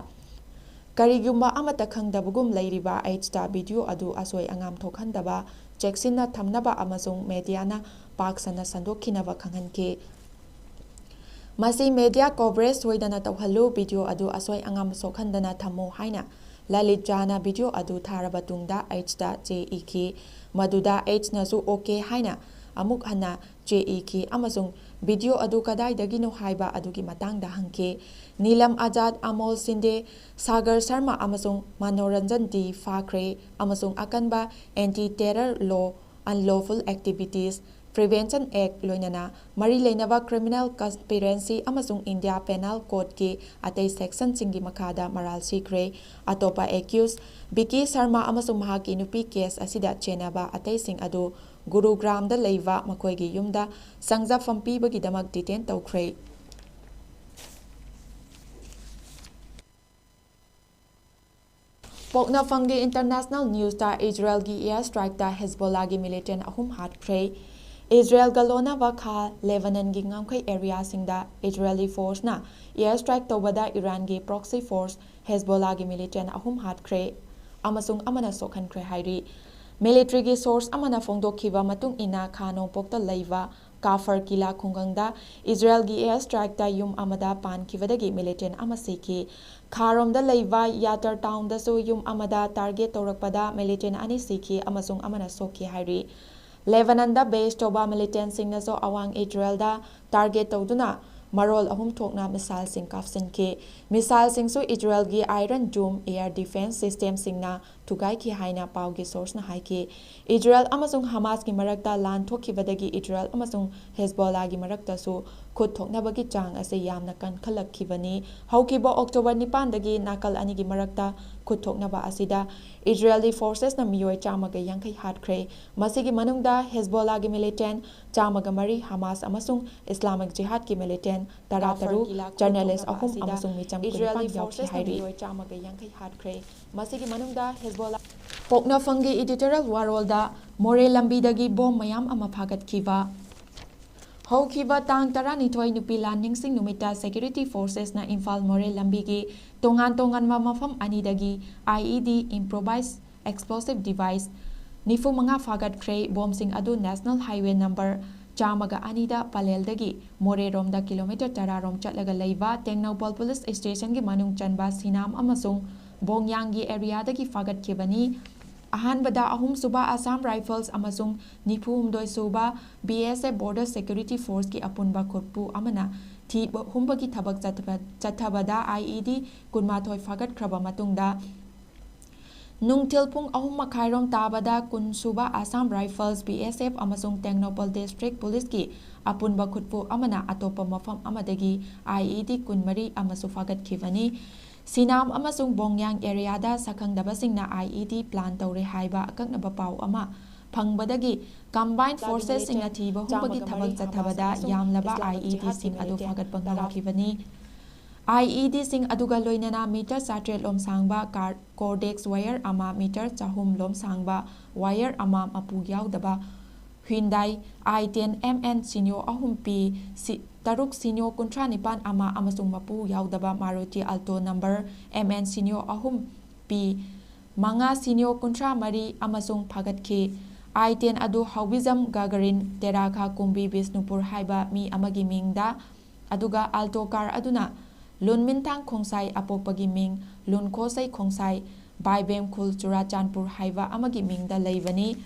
ꯀꯔꯤꯒꯨꯝꯕ ꯑꯃꯠꯇ ꯈꯪꯗꯕꯒꯨꯝ ꯂꯩꯔꯤꯕ ꯑꯩꯆꯇ ꯚꯤꯗꯤꯑꯣ ꯑꯗꯨ ꯑꯁꯣꯏ ꯑꯉꯥꯝ ꯊꯣꯛꯍꯟꯗꯕ, ꯆꯦꯛꯁꯤꯟꯅ ꯊꯝꯅꯕ ꯑꯃꯁꯨꯡ ꯃꯦꯗꯤꯌꯥꯅ ꯄꯥꯛ ꯁꯟꯅ ꯁꯟꯗꯣꯛꯈꯤꯅꯕ ꯈꯪꯍꯟꯈꯤ꯫ ꯃꯁꯤ ꯃꯦꯗꯤꯌꯥ ꯀꯣꯚꯔꯦꯖ ꯁꯣꯏꯗꯅ ꯇꯧꯍꯜꯂꯨ, ꯚꯤꯗꯤꯑꯣ ꯑꯗꯨ ꯑꯁꯣꯏ ꯑꯉꯥꯝ ꯁꯣꯛꯍꯟꯗꯅ ꯊꯝꯃꯨ ꯍꯥꯏꯅ ꯂꯂꯤꯠ ꯖꯥꯅ ꯚꯤꯗꯤꯑꯣ ꯑꯗꯨ ꯊꯥꯔꯕ ꯇꯨꯡꯗ ꯑꯩꯆꯇ ꯆꯦ ꯏꯈꯤ꯫ ꯃꯗꯨꯗ ꯑꯩꯆꯅꯁꯨ ꯑꯣꯀꯦ ꯍꯥꯏꯅ ꯑꯃꯨꯛ ꯍꯟꯅ ꯆꯦ ꯏꯈꯤ ꯑꯃꯁꯨꯡ ꯚꯤꯗꯤꯑꯣ ꯑꯗꯨ ꯀꯗꯥꯏꯗꯒꯤꯅꯣ ꯍꯥꯏꯕ ꯑꯗꯨꯒꯤ ꯃꯇꯥꯡꯗ ꯍꯪꯈꯤ꯫ ꯅꯤꯂꯝ ꯑꯖꯥꯗ, ꯑꯃꯣꯜ ꯁꯤꯟꯗꯦ, ꯁꯥꯒꯔ ꯁꯔꯃ ꯑꯃꯁꯨꯡ ꯃꯅꯣꯔꯟꯖꯟ ꯗꯤ ꯐꯥꯈ꯭ꯔꯦ ꯑꯃꯁꯨꯡ ꯑꯀꯟꯕ ꯑꯦꯟꯇꯤ ꯇꯦꯔꯔ ꯂꯣ, ꯑꯟꯂꯣꯐꯨꯜ ꯑꯦꯛꯇꯤꯚꯤꯇꯤꯁ ꯄ꯭ꯔꯤꯚꯦꯟꯁꯟ ꯑꯦꯛ, ꯂꯣꯏꯅꯅ ꯃꯔꯤ ꯂꯩꯅꯕ ꯀ꯭ꯔꯤꯃꯤꯅꯦꯜ ꯀꯟꯁꯄꯤꯔꯦꯟꯁꯤ ꯑꯃꯁꯨꯡ ꯏꯟꯗꯤꯌꯥ ꯄꯦꯅꯦꯜ ꯀꯣꯗꯀꯤ ꯑꯇꯩ ꯁꯦꯛꯁꯟꯁꯤꯡꯒꯤ ꯃꯈꯥꯗ ꯃꯔꯥꯜ ꯁꯤꯈ꯭ꯔꯦ꯫ ꯑꯇꯣꯞꯄ ꯑꯦꯀ꯭ꯌꯨꯁ ꯕꯤꯀꯤ ꯁꯔꯃ ꯑꯃꯁꯨꯡ ꯃꯍꯥꯛꯀꯤ ꯅꯨꯄꯤ ꯀꯦꯁ ꯑꯁꯤꯗ ꯆꯦꯟꯅꯕ ꯑꯇꯩꯁꯤꯡ ꯑꯗꯨ ꯒꯨꯔꯨꯒ꯭ꯔꯥꯝꯗ ꯂꯩꯕ ꯃꯈꯣꯏꯒꯤ ꯌꯨꯝꯗ ꯆꯪꯖꯐꯝ ꯄꯤꯕꯒꯤꯗꯃꯛ ꯗꯤꯇꯦꯟ ꯇꯧꯈ꯭ꯔꯦ꯫ ꯄꯣꯛꯅꯐꯝꯒꯤ ꯏꯟꯇꯔꯅꯦꯁꯅꯦꯜ ꯅ꯭ꯌꯨꯁꯇ ꯏꯖꯔꯦꯜꯒꯤ ꯏꯌꯔ ꯁ꯭ꯇ꯭ꯔꯥꯏꯛꯇ ꯍꯦꯖꯕꯣꯂꯥꯒꯤ ꯃꯤꯂꯤꯇꯦꯟ ꯑꯍꯨꯝ ꯍꯥꯠꯈ꯭ꯔꯦ꯫ ꯏꯖꯔꯦꯜꯒ ꯂꯣꯟꯅꯕ ꯈꯥ ꯂꯦꯕꯅꯟꯒꯤ ꯉꯝꯈꯩ ꯑꯦꯔꯤꯌꯥꯁꯤꯡꯗ ꯏꯖꯔꯦꯂꯤ ꯐꯣꯔꯁꯅ ꯏꯌꯔ ꯁ꯭ꯇ꯭ꯔꯥꯏꯛ ꯇꯧꯕꯗ ꯏꯔꯥꯟꯒꯤ ꯄ꯭ꯔꯣꯛꯁꯤ ꯐꯣꯔꯁ ꯍꯦꯖꯕꯣꯂꯥꯒꯤ ꯃꯤꯂꯤꯇꯦꯟ ꯑꯍꯨꯝ ꯍꯥꯠꯈ꯭ꯔꯦ ꯑꯃꯁꯨꯡ ꯑꯃꯅ ꯁꯣꯛꯍꯟꯈ꯭ꯔꯦ ꯍꯥꯏꯔꯤ꯫ ꯃꯤꯂꯤꯇ꯭ꯔꯤꯒꯤ ꯁꯣꯔꯁ ꯑꯃꯅ ꯐꯣꯡꯗꯣꯛꯈꯤꯕ ꯃꯇꯨꯡ ꯏꯟꯅ, ꯈꯥ ꯅꯣꯡꯄꯣꯛꯇ ꯂꯩꯕ ꯀꯥꯐꯔ ꯀꯤꯂꯥ ꯈꯨꯡꯒꯪꯗ ꯏꯖꯔꯦꯜꯒꯤ ꯑꯦꯌꯔ ꯁ꯭ꯇ꯭ꯔꯥꯏꯛꯇ ꯌꯨꯝ ꯑꯃꯗ ꯄꯥꯟꯈꯤꯕꯗꯒꯤ ꯃꯤꯂꯤꯇꯦꯟ ꯑꯃ ꯁꯤꯈꯤ꯫ ꯈꯥꯔꯣꯝꯗ ꯂꯩꯕ ꯌꯥꯇꯔ ꯇꯥꯎꯟꯗꯁꯨ ꯌꯨꯝ ꯑꯃꯗ ꯇꯥꯔꯒꯦꯠ ꯇꯧꯔꯛꯄꯗ ꯃꯤꯂꯤꯇꯦꯟ ꯑꯅꯤ ꯁꯤꯈꯤ ꯑꯃꯁꯨꯡ ꯑꯃꯅ ꯁꯣꯛꯈꯤ ꯍꯥꯏꯔꯤ꯫ ꯂꯦꯕꯅꯟꯗ ꯕꯦꯁ ꯇꯧꯕ ꯃꯤꯂꯤꯇꯦꯟꯁꯤꯡꯅꯁꯨ ꯑꯋꯥꯡ ꯏꯖꯔꯦꯜꯗ ꯇꯥꯔꯒꯦꯠ ꯇꯧꯗꯨꯅ ꯃꯔꯣꯜ ꯑꯍꯨꯝ ꯊꯣꯛꯅ ꯃꯤꯁꯥꯏꯜꯁꯤꯡ ꯀꯥꯞꯁꯤꯟꯈꯤ꯫ ꯃꯤꯁꯥꯏꯜꯁꯤꯡꯁꯨ ꯏꯖꯔꯦꯜꯒꯤ ꯑꯥꯏꯔꯟ ꯗꯣꯝ ꯑꯦꯌꯔ ꯗꯤꯐꯦꯟꯁ ꯁꯤꯁꯇꯦꯝꯁꯤꯡꯅ ꯊꯨꯒꯥꯏꯈꯤ ꯍꯥꯏꯅ ꯄꯥꯎꯒꯤ ꯁꯣꯔꯁꯅ ꯍꯥꯏꯈꯤ꯫ ꯏꯖꯔꯦꯜ ꯑꯃꯁꯨꯡ ꯍꯃꯥꯁꯀꯤ ꯃꯔꯛꯇ ꯂꯥꯟ ꯊꯣꯛꯈꯤꯕꯗꯒꯤ ꯏꯖꯔꯦꯜ ꯑꯃꯁꯨꯡ ꯍꯦꯖꯕꯣꯂꯥꯒꯤ ꯃꯔꯛꯇꯁꯨ ꯈꯨꯠ ꯊꯣꯛꯅꯕꯒꯤ ꯆꯥꯡ ꯑꯁꯤ ꯌꯥꯝꯅ ꯀꯟꯈꯠꯂꯛꯈꯤꯕꯅꯤ꯫ ꯍꯧꯈꯤꯕ ꯑꯣꯛꯇꯣꯕꯔ ꯅꯤꯄꯥꯟꯗꯒꯤ ꯅꯥꯀꯜ ꯑꯅꯤꯒꯤ ꯃꯔꯛꯇ ꯈꯨꯠ ꯊꯣꯛꯅꯕ ꯑꯁꯤꯗ ꯏꯖꯔꯦꯜꯒꯤ ꯐꯣꯔꯁꯦꯁꯅ ꯃꯤꯑꯣꯏ ꯆꯥꯝꯃꯒ ꯌꯥꯡꯈꯩ ꯍꯥꯠꯈ꯭ꯔꯦ꯫ ꯃꯁꯤꯒꯤ ꯃꯅꯨꯡꯗ ꯍꯦꯖꯕꯣꯂꯥꯒꯤ ꯃꯤꯂꯤꯇꯦꯟ ꯆꯥꯝꯃꯒ ꯃꯔꯤ, ꯍꯃꯥꯁ ꯑꯃꯁꯨꯡ ꯏꯁꯂꯥꯃꯤꯛ ꯖꯤꯍꯥꯗꯀꯤ ꯃꯤꯂꯤꯇꯦꯟ ꯇꯔꯥꯇꯔꯨꯛ, ꯖꯔꯅꯦꯂꯤꯁ ꯑꯍꯨꯝ ꯑꯃꯁꯨꯡ ꯃꯤꯆꯝ ꯀꯨꯟꯅꯤꯄꯥꯟ ꯌꯥꯎꯈꯤ ꯍꯥꯏꯔꯤ꯫ ꯃꯁꯤꯒꯤ ꯃꯅꯨꯡꯗ ꯍꯦꯖꯕꯣꯂꯥ ꯄꯣꯛꯅꯐꯝꯒꯤ ꯏꯗꯤꯇꯣꯔꯤꯌꯦꯜ ꯋꯥꯔꯣꯜꯗ ꯃꯣꯔꯦ ꯂꯝꯕꯤꯗꯒꯤ ꯕꯣꯝ ꯃꯌꯥꯝ ꯑꯃ ꯐꯥꯒꯠꯈꯤꯕ꯫ ꯍꯧꯈꯤꯕ ꯇꯥꯡ ꯇꯔꯥꯅꯤꯊꯣꯏ ꯅꯨꯄꯤ ꯂꯥꯟꯅꯤꯡꯁꯤꯡ ꯅꯨꯃꯤꯠꯇ ꯁꯦꯀ꯭ꯌꯨꯔꯤꯇꯤ ꯐꯣꯔꯁꯦꯁꯅ ꯏꯝꯐꯥꯜ ꯃꯣꯔꯦ ꯂꯝꯕꯤꯒꯤ ꯇꯣꯉꯥꯟ ꯇꯣꯉꯥꯟꯕ ꯃꯐꯝ ꯑꯅꯤꯗꯒꯤ IED, improvised explosive device, ꯅꯤꯐꯨ ꯃꯉꯥ ꯐꯥꯒꯠꯈ꯭ꯔꯦ꯫ ꯕꯣꯝꯁꯤꯡ ꯑꯗꯨ ꯅꯦꯁꯅꯦꯜ ꯍꯥꯏꯋꯦ ꯅꯝꯕꯔ ꯆꯥꯝꯃꯒ ꯑꯅꯤꯗ ꯄꯂꯦꯜꯗꯒꯤ ꯃꯣꯔꯦꯔꯣꯝꯗ ꯀꯤꯂꯣꯃꯤꯇꯔ ꯇꯔꯥ ꯔꯣꯝ ꯆꯠꯂꯒ ꯂꯩꯕ ꯇꯦꯡꯅꯧꯄꯜ ꯄꯨꯂꯤꯁ ꯁ꯭ꯇꯦꯁꯟꯒꯤ ꯃꯅꯨꯡ ꯆꯟꯕ ꯁꯤꯅꯥꯝ ꯑꯃꯁꯨꯡ ꯕꯣꯡꯌꯥꯡꯒꯤ ꯑꯦꯔꯤꯌꯥꯗꯒꯤ ꯐꯥꯒꯠꯈꯤꯕꯅꯤ꯫ ꯑꯍꯥꯟꯕꯗ ꯑꯍꯨꯝꯁꯨꯕ ꯑꯁꯥꯝ ꯔꯥꯏꯐꯜꯁ ꯑꯃꯁꯨꯡ ꯅꯤꯐꯨ ꯍꯨꯝꯗꯣꯏ ꯁꯨꯕ BSF Border Security Forceꯀꯤ ꯑꯄꯨꯟꯕ ꯈꯨꯠꯄꯨ ꯑꯃꯅ ꯊꯤ ꯍꯨꯝꯕꯒꯤ ꯊꯕꯛ ꯆꯠꯊꯕ-, ꯆꯠꯊꯕꯗ IED ꯀꯨꯟꯃꯥꯊꯣꯏ ꯐꯥꯒꯠꯈ꯭ꯔꯕ ꯃꯇꯨꯡꯗ, ꯅꯨꯡꯊꯤꯜ ꯄꯨꯡ ꯑꯍꯨꯝ ꯃꯈꯥꯏꯔꯣꯝ ꯇꯥꯕꯗ ꯀꯨꯟ ꯁꯨꯕ ꯑꯁꯥꯝ ꯔꯥꯏꯐꯜꯁ, BSF ꯑꯃꯁꯨꯡ ꯇꯦꯡꯅꯧꯄꯜ ꯗꯤꯁꯇ꯭ꯔꯤꯛ ꯄꯨꯂꯤꯁꯀꯤ ꯑꯄꯨꯟꯕ ꯈꯨꯠꯄꯨ ꯑꯃꯅ ꯑꯇꯣꯞꯄ ꯃꯐꯝ ꯑꯃꯗꯒꯤ IED ꯀꯨꯟꯃꯔꯤ ꯑꯃꯁꯨ ꯐꯥꯒꯠꯈꯤꯕꯅꯤ꯫ ꯁꯤꯅꯥꯝ ꯑꯃꯁꯨꯡ ꯕꯣꯡꯌꯥꯡ ꯑꯦꯔꯤꯌꯥꯗ ꯁꯛꯈꯪꯗꯕꯁꯤꯡꯅ IED ꯄ꯭ꯂꯥꯟ ꯇꯧꯔꯦ ꯍꯥꯏꯕ ꯑꯀꯛꯅꯕ ꯄꯥꯎ ꯑꯃ ꯐꯪꯕꯗꯒꯤ ꯀꯝꯕꯥꯏꯟ ꯐꯣꯔꯁꯦꯁꯁꯤꯡꯅ ꯊꯤꯕ ꯍꯨꯝꯕꯒꯤ ꯊꯕꯛ ꯆꯠꯊꯕꯗ ꯌꯥꯝꯂꯕ IEDꯁꯤꯡ ꯑꯗꯨ ꯐꯥꯒꯠꯄ ꯉꯝꯈꯤꯕꯅꯤ꯫ IEDꯁꯤꯡ ꯑꯗꯨꯒ ꯂꯣꯏꯅꯅ ꯃꯤꯇꯔ ꯆꯥꯇ꯭ꯔꯦꯠ ꯂꯣꯝ ꯁꯥꯡꯕ ꯀꯥꯔ-, ꯀꯣꯔꯗꯦꯛꯁ ꯋꯥꯌꯔ ꯑꯃ, ꯃꯤꯇꯔ ꯆꯍꯨꯝ ꯂꯣꯝ ꯁꯥꯡꯕ ꯋꯥꯌꯔ ꯑꯃ, ꯃꯄꯨ ꯌꯥꯎꯗꯕ Hyundai i ten MN ꯁꯤꯅꯤꯌꯣ ꯑꯍꯨꯝ P ꯁꯤ-, ꯇꯔꯨꯛ ꯁꯤꯅꯤꯌꯣ ꯀꯨꯟꯊ꯭ꯔꯥ ꯅꯤꯄꯥꯟ ꯑꯃ ꯑꯃꯁꯨꯡ ꯃꯄꯨ ꯌꯥꯎꯗꯕ Maruti Alto number MN ꯁꯤꯅꯤꯌꯣ ꯑꯍꯨꯝ P ꯃꯉꯥ ꯁꯤꯅꯤꯌꯣ ꯀꯨꯟꯊ꯭ꯔꯥ ꯃꯔꯤ ꯑꯃꯁꯨꯡ ꯐꯥꯒꯠꯈꯤ꯫ i ten ꯑꯗꯨ ꯍꯥꯎꯕꯤꯖꯝ ꯒꯥꯒꯥꯔꯤꯟ ꯇꯦꯔꯥꯈꯥ ꯀꯨꯝꯕꯤ ꯕꯤꯁꯅꯨꯄꯨꯔ ꯍꯥꯏꯕ ꯃꯤ ꯑꯃꯒꯤ ꯃꯤꯡꯗ, ꯑꯗꯨꯒ Alto car ꯑꯗꯨꯅ ꯂꯨꯟꯃꯤꯟꯊꯥꯡ ꯈꯣꯡꯁꯥꯏ ꯑꯄꯣꯛꯄꯒꯤ ꯃꯤꯡ ꯂꯨꯟꯈꯣꯁꯩ ꯈꯣꯡꯁꯥꯏ ꯕꯥꯏꯕꯦꯝ ꯈꯨꯜ ꯆꯨꯔꯥꯆꯥꯟꯄꯨꯔ ꯍꯥꯏꯕ ꯑꯃꯒꯤ ꯃꯤꯡꯗ ꯂꯩꯕꯅꯤ꯫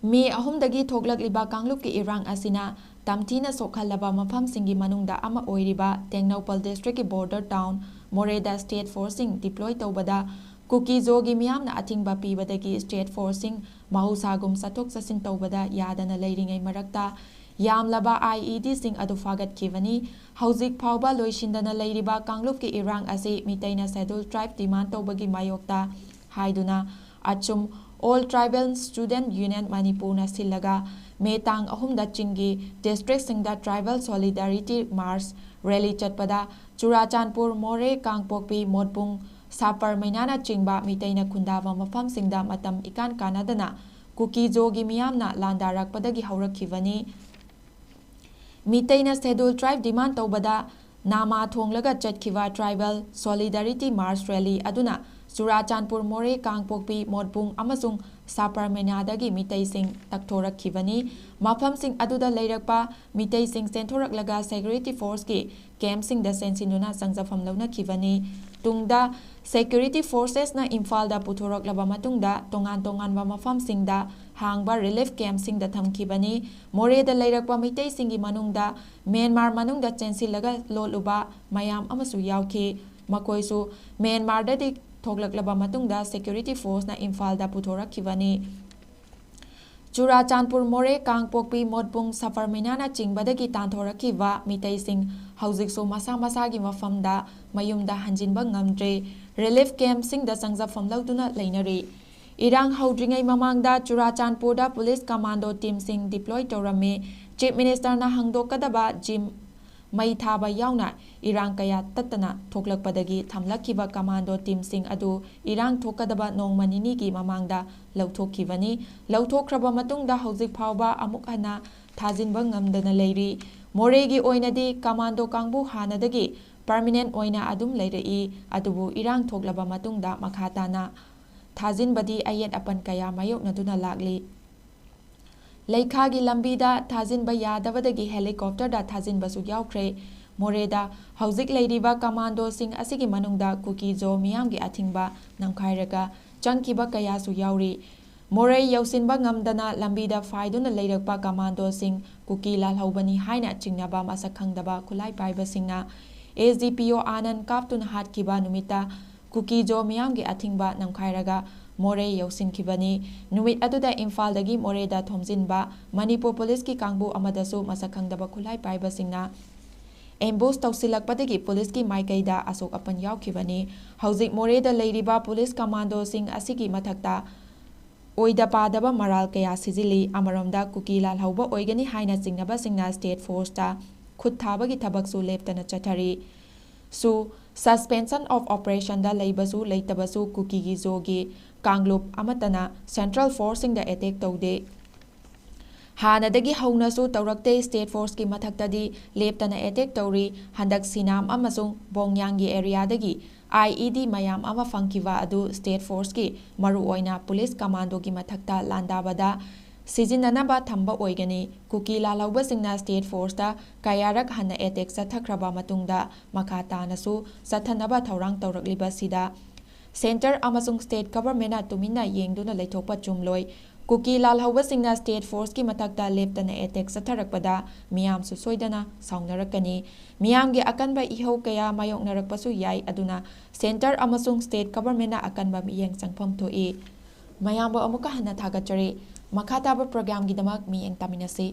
ꯃꯦ ꯑꯍꯨꯝꯗꯒꯤ ꯊꯣꯛꯂꯛꯂꯤꯕ ꯀꯥꯡꯂꯨꯞꯀꯤ ꯏꯔꯥꯡ ꯑꯁꯤꯅ ꯇꯝꯊꯤꯅ ꯁꯣꯛꯍꯜꯂꯕ ꯃꯐꯝꯁꯤꯡꯒꯤ ꯃꯅꯨꯡꯗ ꯑꯃ ꯑꯣꯏꯔꯤꯕ ꯇꯦꯡꯅꯧꯄꯜ districtꯀꯤ border town ꯃꯣꯔꯦꯗ state forceꯁꯤꯡ deploy ꯇꯧꯕꯗ ꯀꯨꯀꯤ ꯖꯣꯒꯤ ꯃꯤꯌꯥꯝꯅ ꯑꯊꯤꯡꯕ ꯄꯤꯕꯗꯒꯤ state forceꯁꯤꯡ ꯃꯍꯧꯁꯥꯒꯨꯝ ꯆꯠꯊꯣꯛ ꯆꯠꯁꯤꯟ ꯇꯧꯕꯗ ꯌꯥꯗꯅ ꯂꯩꯔꯤꯉꯩ ꯃꯔꯛꯇ ꯌꯥꯝꯂꯕ IEDꯁꯤꯡ ꯑꯗꯨ ꯐꯥꯒꯠꯈꯤꯕꯅꯤ꯫ ꯍꯧꯖꯤꯛ ꯐꯥꯎꯕ ꯂꯣꯏꯁꯤꯟꯗꯅ ꯂꯩꯔꯤꯕ ꯀꯥꯡꯂꯨꯞꯀꯤ ꯏꯔꯥꯡ ꯑꯁꯤ ꯃꯤꯇꯩꯅ schedule tribe demand ꯇꯧꯕꯒꯤ ꯃꯥꯌꯣꯛꯇ ꯍꯥꯏꯗꯨꯅ ꯑꯆꯨꯝ All Tribal Student Union ꯃꯅꯤꯄꯨꯔꯅ ꯁꯤꯜꯂꯒ ꯃꯦ ꯇꯥꯡ ꯑꯍꯨꯝꯗ ꯆꯤꯡꯒꯤ districtꯁꯤꯡꯗ Tribal Solidarity March rally ꯆꯠꯄꯗ ꯆꯨꯔꯥꯆꯥꯟꯄꯨꯔ, ꯃꯣꯔꯦ, ꯀꯥꯡꯄꯣꯛꯄꯤ, ꯃꯣꯠꯕꯨꯡ, ꯁꯥꯄꯔ ꯃꯩꯅꯥꯅꯆꯤꯡꯕ ꯃꯤꯇꯩꯅ ꯈꯨꯟꯗꯥꯕ ꯃꯐꯝꯁꯤꯡꯗ ꯃꯇꯝ ꯏꯀꯥꯟ ꯀꯥꯟꯅꯗꯅ ꯀꯨꯀꯤ ꯖꯣꯒꯤ ꯃꯤꯌꯥꯝꯅ ꯂꯥꯟꯗꯥꯔꯛꯄꯗꯒꯤ ꯍꯧꯔꯛꯈꯤꯕꯅꯤ꯫ ꯃꯤꯇꯩꯅ schedule tribe demand ꯇꯧꯕꯗ ꯅꯥꯃꯥ ꯊꯣꯡꯂꯒ ꯆꯠꯈꯤꯕ Tribal Solidarity March rally ꯑꯗꯨꯅ ꯆꯨꯔꯥꯆꯥꯟꯄꯨꯔ, ꯃꯣꯔꯦ, ꯀꯥꯡꯄꯣꯛꯄꯤ, ꯃꯣꯠꯕꯨꯡ ꯑꯃꯁꯨꯡ ꯁꯥꯄꯔ ꯃꯩꯅꯥꯗꯒꯤ ꯃꯤꯇꯩꯁꯤꯡ ꯇꯛꯊꯣꯔꯛꯈꯤꯕꯅꯤ꯫ ꯃꯐꯝꯁꯤꯡ ꯑꯗꯨꯗ ꯂꯩꯔꯛꯄ ꯃꯤꯇꯩꯁꯤꯡ ꯆꯦꯟꯊꯣꯔꯛꯂꯒ security forceꯀꯤ campꯁꯤꯡꯗ ꯆꯦꯟꯁꯤꯟꯗꯨꯅ ꯆꯪꯖꯐꯝ ꯂꯧꯅꯈꯤꯕꯅꯤ꯫ ꯇꯨꯡꯗ security forcesꯅ ꯏꯝꯐꯥꯜꯗ ꯄꯨꯊꯣꯔꯛꯂꯕ ꯃꯇꯨꯡꯗ ꯇꯣꯉꯥꯟ ꯇꯣꯉꯥꯟꯕ ꯃꯐꯝꯁꯤꯡꯗ ꯍꯥꯡꯕ relief campꯁꯤꯡꯗ ꯊꯝꯈꯤꯕꯅꯤ꯫ ꯃꯣꯔꯦꯗ ꯂꯩꯔꯛꯄ ꯃꯤꯇꯩꯁꯤꯡꯒꯤ ꯃꯅꯨꯡꯗ ꯃ꯭ꯌꯥꯟꯃꯥꯔ ꯃꯅꯨꯡꯗ ꯆꯦꯟꯁꯤꯜꯂꯒ ꯂꯣꯠꯂꯨꯕ ꯃꯌꯥꯝ ꯑꯃꯁꯨ ꯌꯥꯎꯈꯤ꯫ ꯃꯈꯣꯏꯁꯨ ꯃ꯭ꯌꯥꯟꯃꯥꯔꯗꯒꯤ ꯊꯣꯛꯂꯛꯂꯕ ꯃꯇꯨꯡꯗ security forceꯅ ꯏꯝꯐꯥꯜꯗ ꯄꯨꯊꯣꯔꯛꯈꯤꯕꯅꯤ꯫ ꯆꯨꯔꯥꯆꯥꯟꯄꯨꯔ, ꯃꯣꯔꯦ, ꯀꯥꯡꯄꯣꯛꯄꯤ, ꯃꯣꯠꯕꯨꯡ, ꯁꯥꯄꯔ ꯃꯩꯅꯥꯅꯆꯤꯡꯕꯗꯒꯤ ꯇꯥꯟꯊꯣꯔꯛꯈꯤꯕ ꯃꯤꯇꯩꯁꯤꯡ ꯍꯧꯖꯤꯛꯁꯨ ꯃꯁꯥ ꯃꯁꯥꯒꯤ ꯃꯐꯝꯗ ꯃꯌꯨꯝꯗ ꯍꯟꯖꯤꯟꯕ ꯉꯝꯗ꯭ꯔꯦ꯫ Relief campꯁꯤꯡꯗ ꯆꯪꯖꯐꯝ ꯂꯧꯗꯨꯅ ꯂꯩꯅꯔꯤ꯫ ꯏꯔꯥꯡ ꯍꯧꯗ꯭ꯔꯤꯉꯩ ꯃꯃꯥꯡꯗ ꯆꯨꯔꯥꯆꯥꯟꯄꯨꯔꯗ police commando teamꯁꯤꯡ deploy ꯇꯧꯔꯝꯃꯤ꯫ Chief Ministerꯅ ꯍꯥꯡꯗꯣꯛꯀꯗꯕ gym ꯃꯩ ꯊꯥꯕ ꯌꯥꯎꯅ ꯏꯔꯥꯡ ꯀꯌꯥ ꯇꯠꯇꯅ ꯊꯣꯛꯂꯛꯄꯗꯒꯤ ꯊꯝꯂꯛꯈꯤꯕ commando teamꯁꯤꯡ ꯑꯗꯨ ꯏꯔꯥꯡ ꯊꯣꯛꯀꯗꯕ ꯅꯣꯡꯃ ꯅꯤꯅꯤꯒꯤ ꯃꯃꯥꯡꯗ ꯂꯧꯊꯣꯛꯈꯤꯕꯅꯤ꯫ ꯂꯧꯊꯣꯛꯈ꯭ꯔꯕ ꯃꯇꯨꯡꯗ ꯍꯧꯖꯤꯛ ꯐꯥꯎꯕ ꯑꯃꯨꯛ ꯍꯟꯅ ꯊꯥꯖꯤꯟꯕ ꯉꯝꯗꯅ ꯂꯩꯔꯤ꯫ ꯃꯣꯔꯦꯒꯤ ꯑꯣꯏꯅꯗꯤ commando ꯀꯥꯡꯕꯨ ꯍꯥꯟꯅꯗꯒꯤ permanent ꯑꯣꯏꯅ ꯑꯗꯨꯝ ꯂꯩꯔꯛꯏ, ꯑꯗꯨꯕꯨ ꯏꯔꯥꯡ ꯊꯣꯛꯂꯕ ꯃꯇꯨꯡꯗ ꯃꯈꯥ ꯇꯥꯅ ꯊꯥꯖꯤꯟꯕꯗꯤ ꯑꯌꯦꯠ ꯑꯄꯟ ꯀꯌꯥ ꯃꯥꯌꯣꯛꯅꯗꯨꯅ ꯂꯥꯛꯂꯤ꯫ ꯂꯩꯈꯥꯒꯤ ꯂꯝꯕꯤꯗ ꯊꯥꯖꯤꯟꯕ ꯌꯥꯗꯕꯗꯒꯤ helicopterꯗ ꯊꯥꯖꯤꯟꯕꯁꯨ ꯌꯥꯎꯈ꯭ꯔꯦ꯫ ꯃꯣꯔꯦꯗ ꯍꯧꯖꯤꯛ ꯂꯩꯔꯤꯕ commandoꯁꯤꯡ ꯑꯁꯤꯒꯤ ꯃꯅꯨꯡꯗ ꯀꯨꯀꯤ ꯖꯣ ꯃꯤꯌꯥꯝꯒꯤ ꯑꯊꯤꯡꯕ ꯅꯝꯈꯥꯏꯔꯒ ꯆꯪꯈꯤꯕ ꯀꯌꯥꯁꯨ ꯌꯥꯎꯔꯤ꯫ ꯃꯣꯔꯦ ꯌꯧꯁꯤꯟꯕ ꯉꯝꯗꯅ ꯂꯝꯕꯤꯗ ꯐꯥꯏꯗꯨꯅ ꯂꯩꯔꯛꯄ ꯀꯃꯥꯟꯗꯣꯁꯤꯡ ꯀꯨꯀꯤ ꯂꯥꯜꯍꯧꯕꯅꯤ ꯍꯥꯏꯅ ꯆꯤꯡꯅꯕ ꯃꯁꯛ ꯈꯪꯗꯕ ꯈꯨꯠꯂꯥꯏ ꯄꯥꯏꯕꯁꯤꯡꯅ ꯑꯦꯁ ꯗꯤ ꯄꯤ ꯑꯣ ꯑꯥꯅꯟ ꯀꯥꯞꯇꯨꯅ ꯍꯥꯠꯈꯤꯕ ꯅꯨꯃꯤꯠꯇ ꯀꯨꯀꯤ ꯖꯣ ꯃꯤꯌꯥꯝꯒꯤ ꯑꯊꯤꯡꯕ ꯅꯝꯈꯥꯏꯔꯒ ꯃꯣꯔꯦ ꯌꯧꯁꯤꯟꯈꯤꯕꯅꯤ꯫ ꯅꯨꯃꯤꯠ ꯑꯗꯨꯗ ꯏꯝꯐꯥꯜꯗꯒꯤ ꯃꯣꯔꯦꯗ ꯊꯣꯝꯖꯤꯟꯕ ꯃꯅꯤꯄꯨꯔ ꯄꯨꯂꯤꯁꯀꯤ ꯀꯥꯡꯕꯨ ꯑꯃꯗꯁꯨ ꯃꯁꯛ ꯈꯪꯗꯕ ꯈꯨꯠꯂꯥꯏ ꯄꯥꯏꯕꯁꯤꯡꯅ ꯑꯦꯝꯕꯨꯁ ꯇꯧꯁꯤꯜꯂꯛꯄꯗꯒꯤ ꯄꯨꯂꯤꯁꯀꯤ ꯃꯥꯏꯀꯩꯗ ꯑꯁꯣꯛ ꯑꯄꯟ ꯌꯥꯎꯈꯤꯕꯅꯤ꯫ ꯍꯧꯖꯤꯛ ꯃꯣꯔꯦꯗ ꯂꯩꯔꯤꯕ ꯄꯨꯂꯤꯁ ꯀꯃꯥꯟꯗꯣꯁꯤꯡ ꯑꯁꯤꯒꯤ ꯃꯊꯛꯇ ꯑꯣꯏꯗ ꯄꯥꯗꯕ ꯃꯔꯥꯜ ꯀꯌꯥ ꯁꯤꯖꯤꯜꯂꯤ꯫ ꯑꯃꯔꯣꯝꯗ ꯀꯨꯀꯤ ꯂꯥꯜꯍꯧꯕ ꯑꯣꯏꯒꯅꯤ ꯍꯥꯏꯅ ꯆꯤꯡꯅꯕꯁꯤꯡꯅ ꯁ꯭ꯇꯦꯠ ꯐꯣꯔꯁꯇ ꯈꯨꯠ ꯊꯥꯕꯒꯤ ꯊꯕꯛꯁꯨ ꯂꯦꯞꯇꯅ ꯆꯠꯊꯔꯤ꯫ ꯁꯨ suspension of operationꯗ ꯂꯩꯕꯁꯨ ꯂꯩꯇꯕꯁꯨ ꯀꯨꯀꯤꯒꯤ ꯖꯣꯒꯤ ꯀꯥꯡꯂꯨꯞ ꯑꯃꯠꯇꯅ ꯁꯦꯟꯇ꯭ꯔꯦꯜ ꯐꯣꯔꯁꯁꯤꯡꯗ ꯑꯦꯇꯦꯛ ꯇꯧꯗꯦ꯫ ꯍꯥꯟꯅꯗꯒꯤ ꯍꯧꯅꯁꯨ ꯇꯧꯔꯛꯇꯦ꯫ ꯁ꯭ꯇꯦꯠ ꯐꯣꯔꯁꯀꯤ ꯃꯊꯛꯇꯗꯤ ꯂꯦꯞꯇꯅ ꯑꯦꯇꯦꯛ ꯇꯧꯔꯤ꯫ ꯍꯟꯗꯛ ꯁꯤꯅꯥꯝ ꯑꯃꯁꯨꯡ ꯕꯣꯡꯌꯥꯡꯒꯤ ꯑꯦꯔꯤꯌꯥꯗꯒꯤ ꯑꯥꯏ ꯏ ꯗꯤ ꯃꯌꯥꯝ ꯑꯃ ꯐꯪꯈꯤꯕ ꯑꯗꯨ ꯁ꯭ꯇꯦꯠ ꯐꯣꯔꯁꯀꯤ, ꯃꯔꯨꯑꯣꯏꯅ ꯄꯨꯂꯤꯁ ꯀꯃꯥꯟꯗꯣꯒꯤ ꯃꯊꯛꯇ ꯂꯥꯟꯗꯥꯕꯗ ꯁꯤꯖꯤꯟꯅꯅꯕ ꯊꯝꯕ ꯑꯣꯏꯒꯅꯤ꯫ ꯀꯨꯀꯤ ꯂꯥꯜꯍꯧꯕꯁꯤꯡꯅ ꯁ꯭ꯇꯦꯠ ꯐꯣꯔꯁꯇ ꯀꯌꯥꯔꯛ ꯍꯟꯅ ꯑꯦꯇꯦꯛ ꯆꯠꯊꯈ꯭ꯔꯕ ꯃꯇꯨꯡꯗ ꯃꯈꯥ ꯇꯥꯅꯁꯨ ꯆꯠꯊꯅꯕ ꯊꯧꯔꯥꯡ ꯇꯧꯔꯛꯂꯤꯕꯁꯤꯗ ꯁꯦꯟꯇꯔ ꯑꯃꯁꯨꯡ ꯁ꯭ꯇꯦꯠ ꯒꯚꯔꯟꯃꯦꯟꯠꯅ ꯇꯨꯃꯤꯟꯅ ꯌꯦꯡꯗꯨꯅ ꯂꯩꯊꯣꯛꯄ ꯆꯨꯝꯂꯣꯏ꯫ ꯀꯨꯀꯤ ꯂꯥꯜꯍꯧꯕꯁꯤꯡꯅ ꯁ꯭ꯇꯦꯠ ꯐꯣꯔꯁꯀꯤ ꯃꯊꯛꯇ ꯂꯦꯞꯇꯅ ꯑꯦꯇꯦꯛ ꯆꯠꯊꯔꯛꯄꯗ ꯃꯤꯌꯥꯝꯁꯨ ꯁꯣꯏꯗꯅ ꯁꯥꯎꯅꯔꯛꯀꯅꯤ꯫ ꯃꯤꯌꯥꯝꯒꯤ ꯑꯀꯟꯕ ꯏꯍꯧ ꯀꯌꯥ ꯃꯥꯌꯣꯛꯅꯔꯛꯄꯁꯨ ꯌꯥꯏ꯫ ꯑꯗꯨꯅ ꯁꯦꯟꯇꯔ ꯑꯃꯁꯨꯡ ꯁ꯭ꯇꯦꯠ ꯒꯚꯔꯟꯃꯦꯟꯠꯅ ꯑꯀꯟꯕ ꯃꯤꯠꯌꯦꯡ ꯆꯪꯐꯝ ꯊꯣꯛꯏ꯫ ꯃꯌꯥꯝꯕꯨ ꯑꯃꯨꯛꯀ ꯍꯟꯅ ꯊꯥꯒꯠꯆꯔꯤ꯫ ꯃꯈꯥ ꯇꯥꯕ ꯄ꯭ꯔꯣꯒ꯭ꯔꯥꯝꯒꯤꯗꯃꯛ ꯃꯤꯠꯌꯦꯡ ꯇꯥꯃꯤꯟꯅꯁꯤ꯫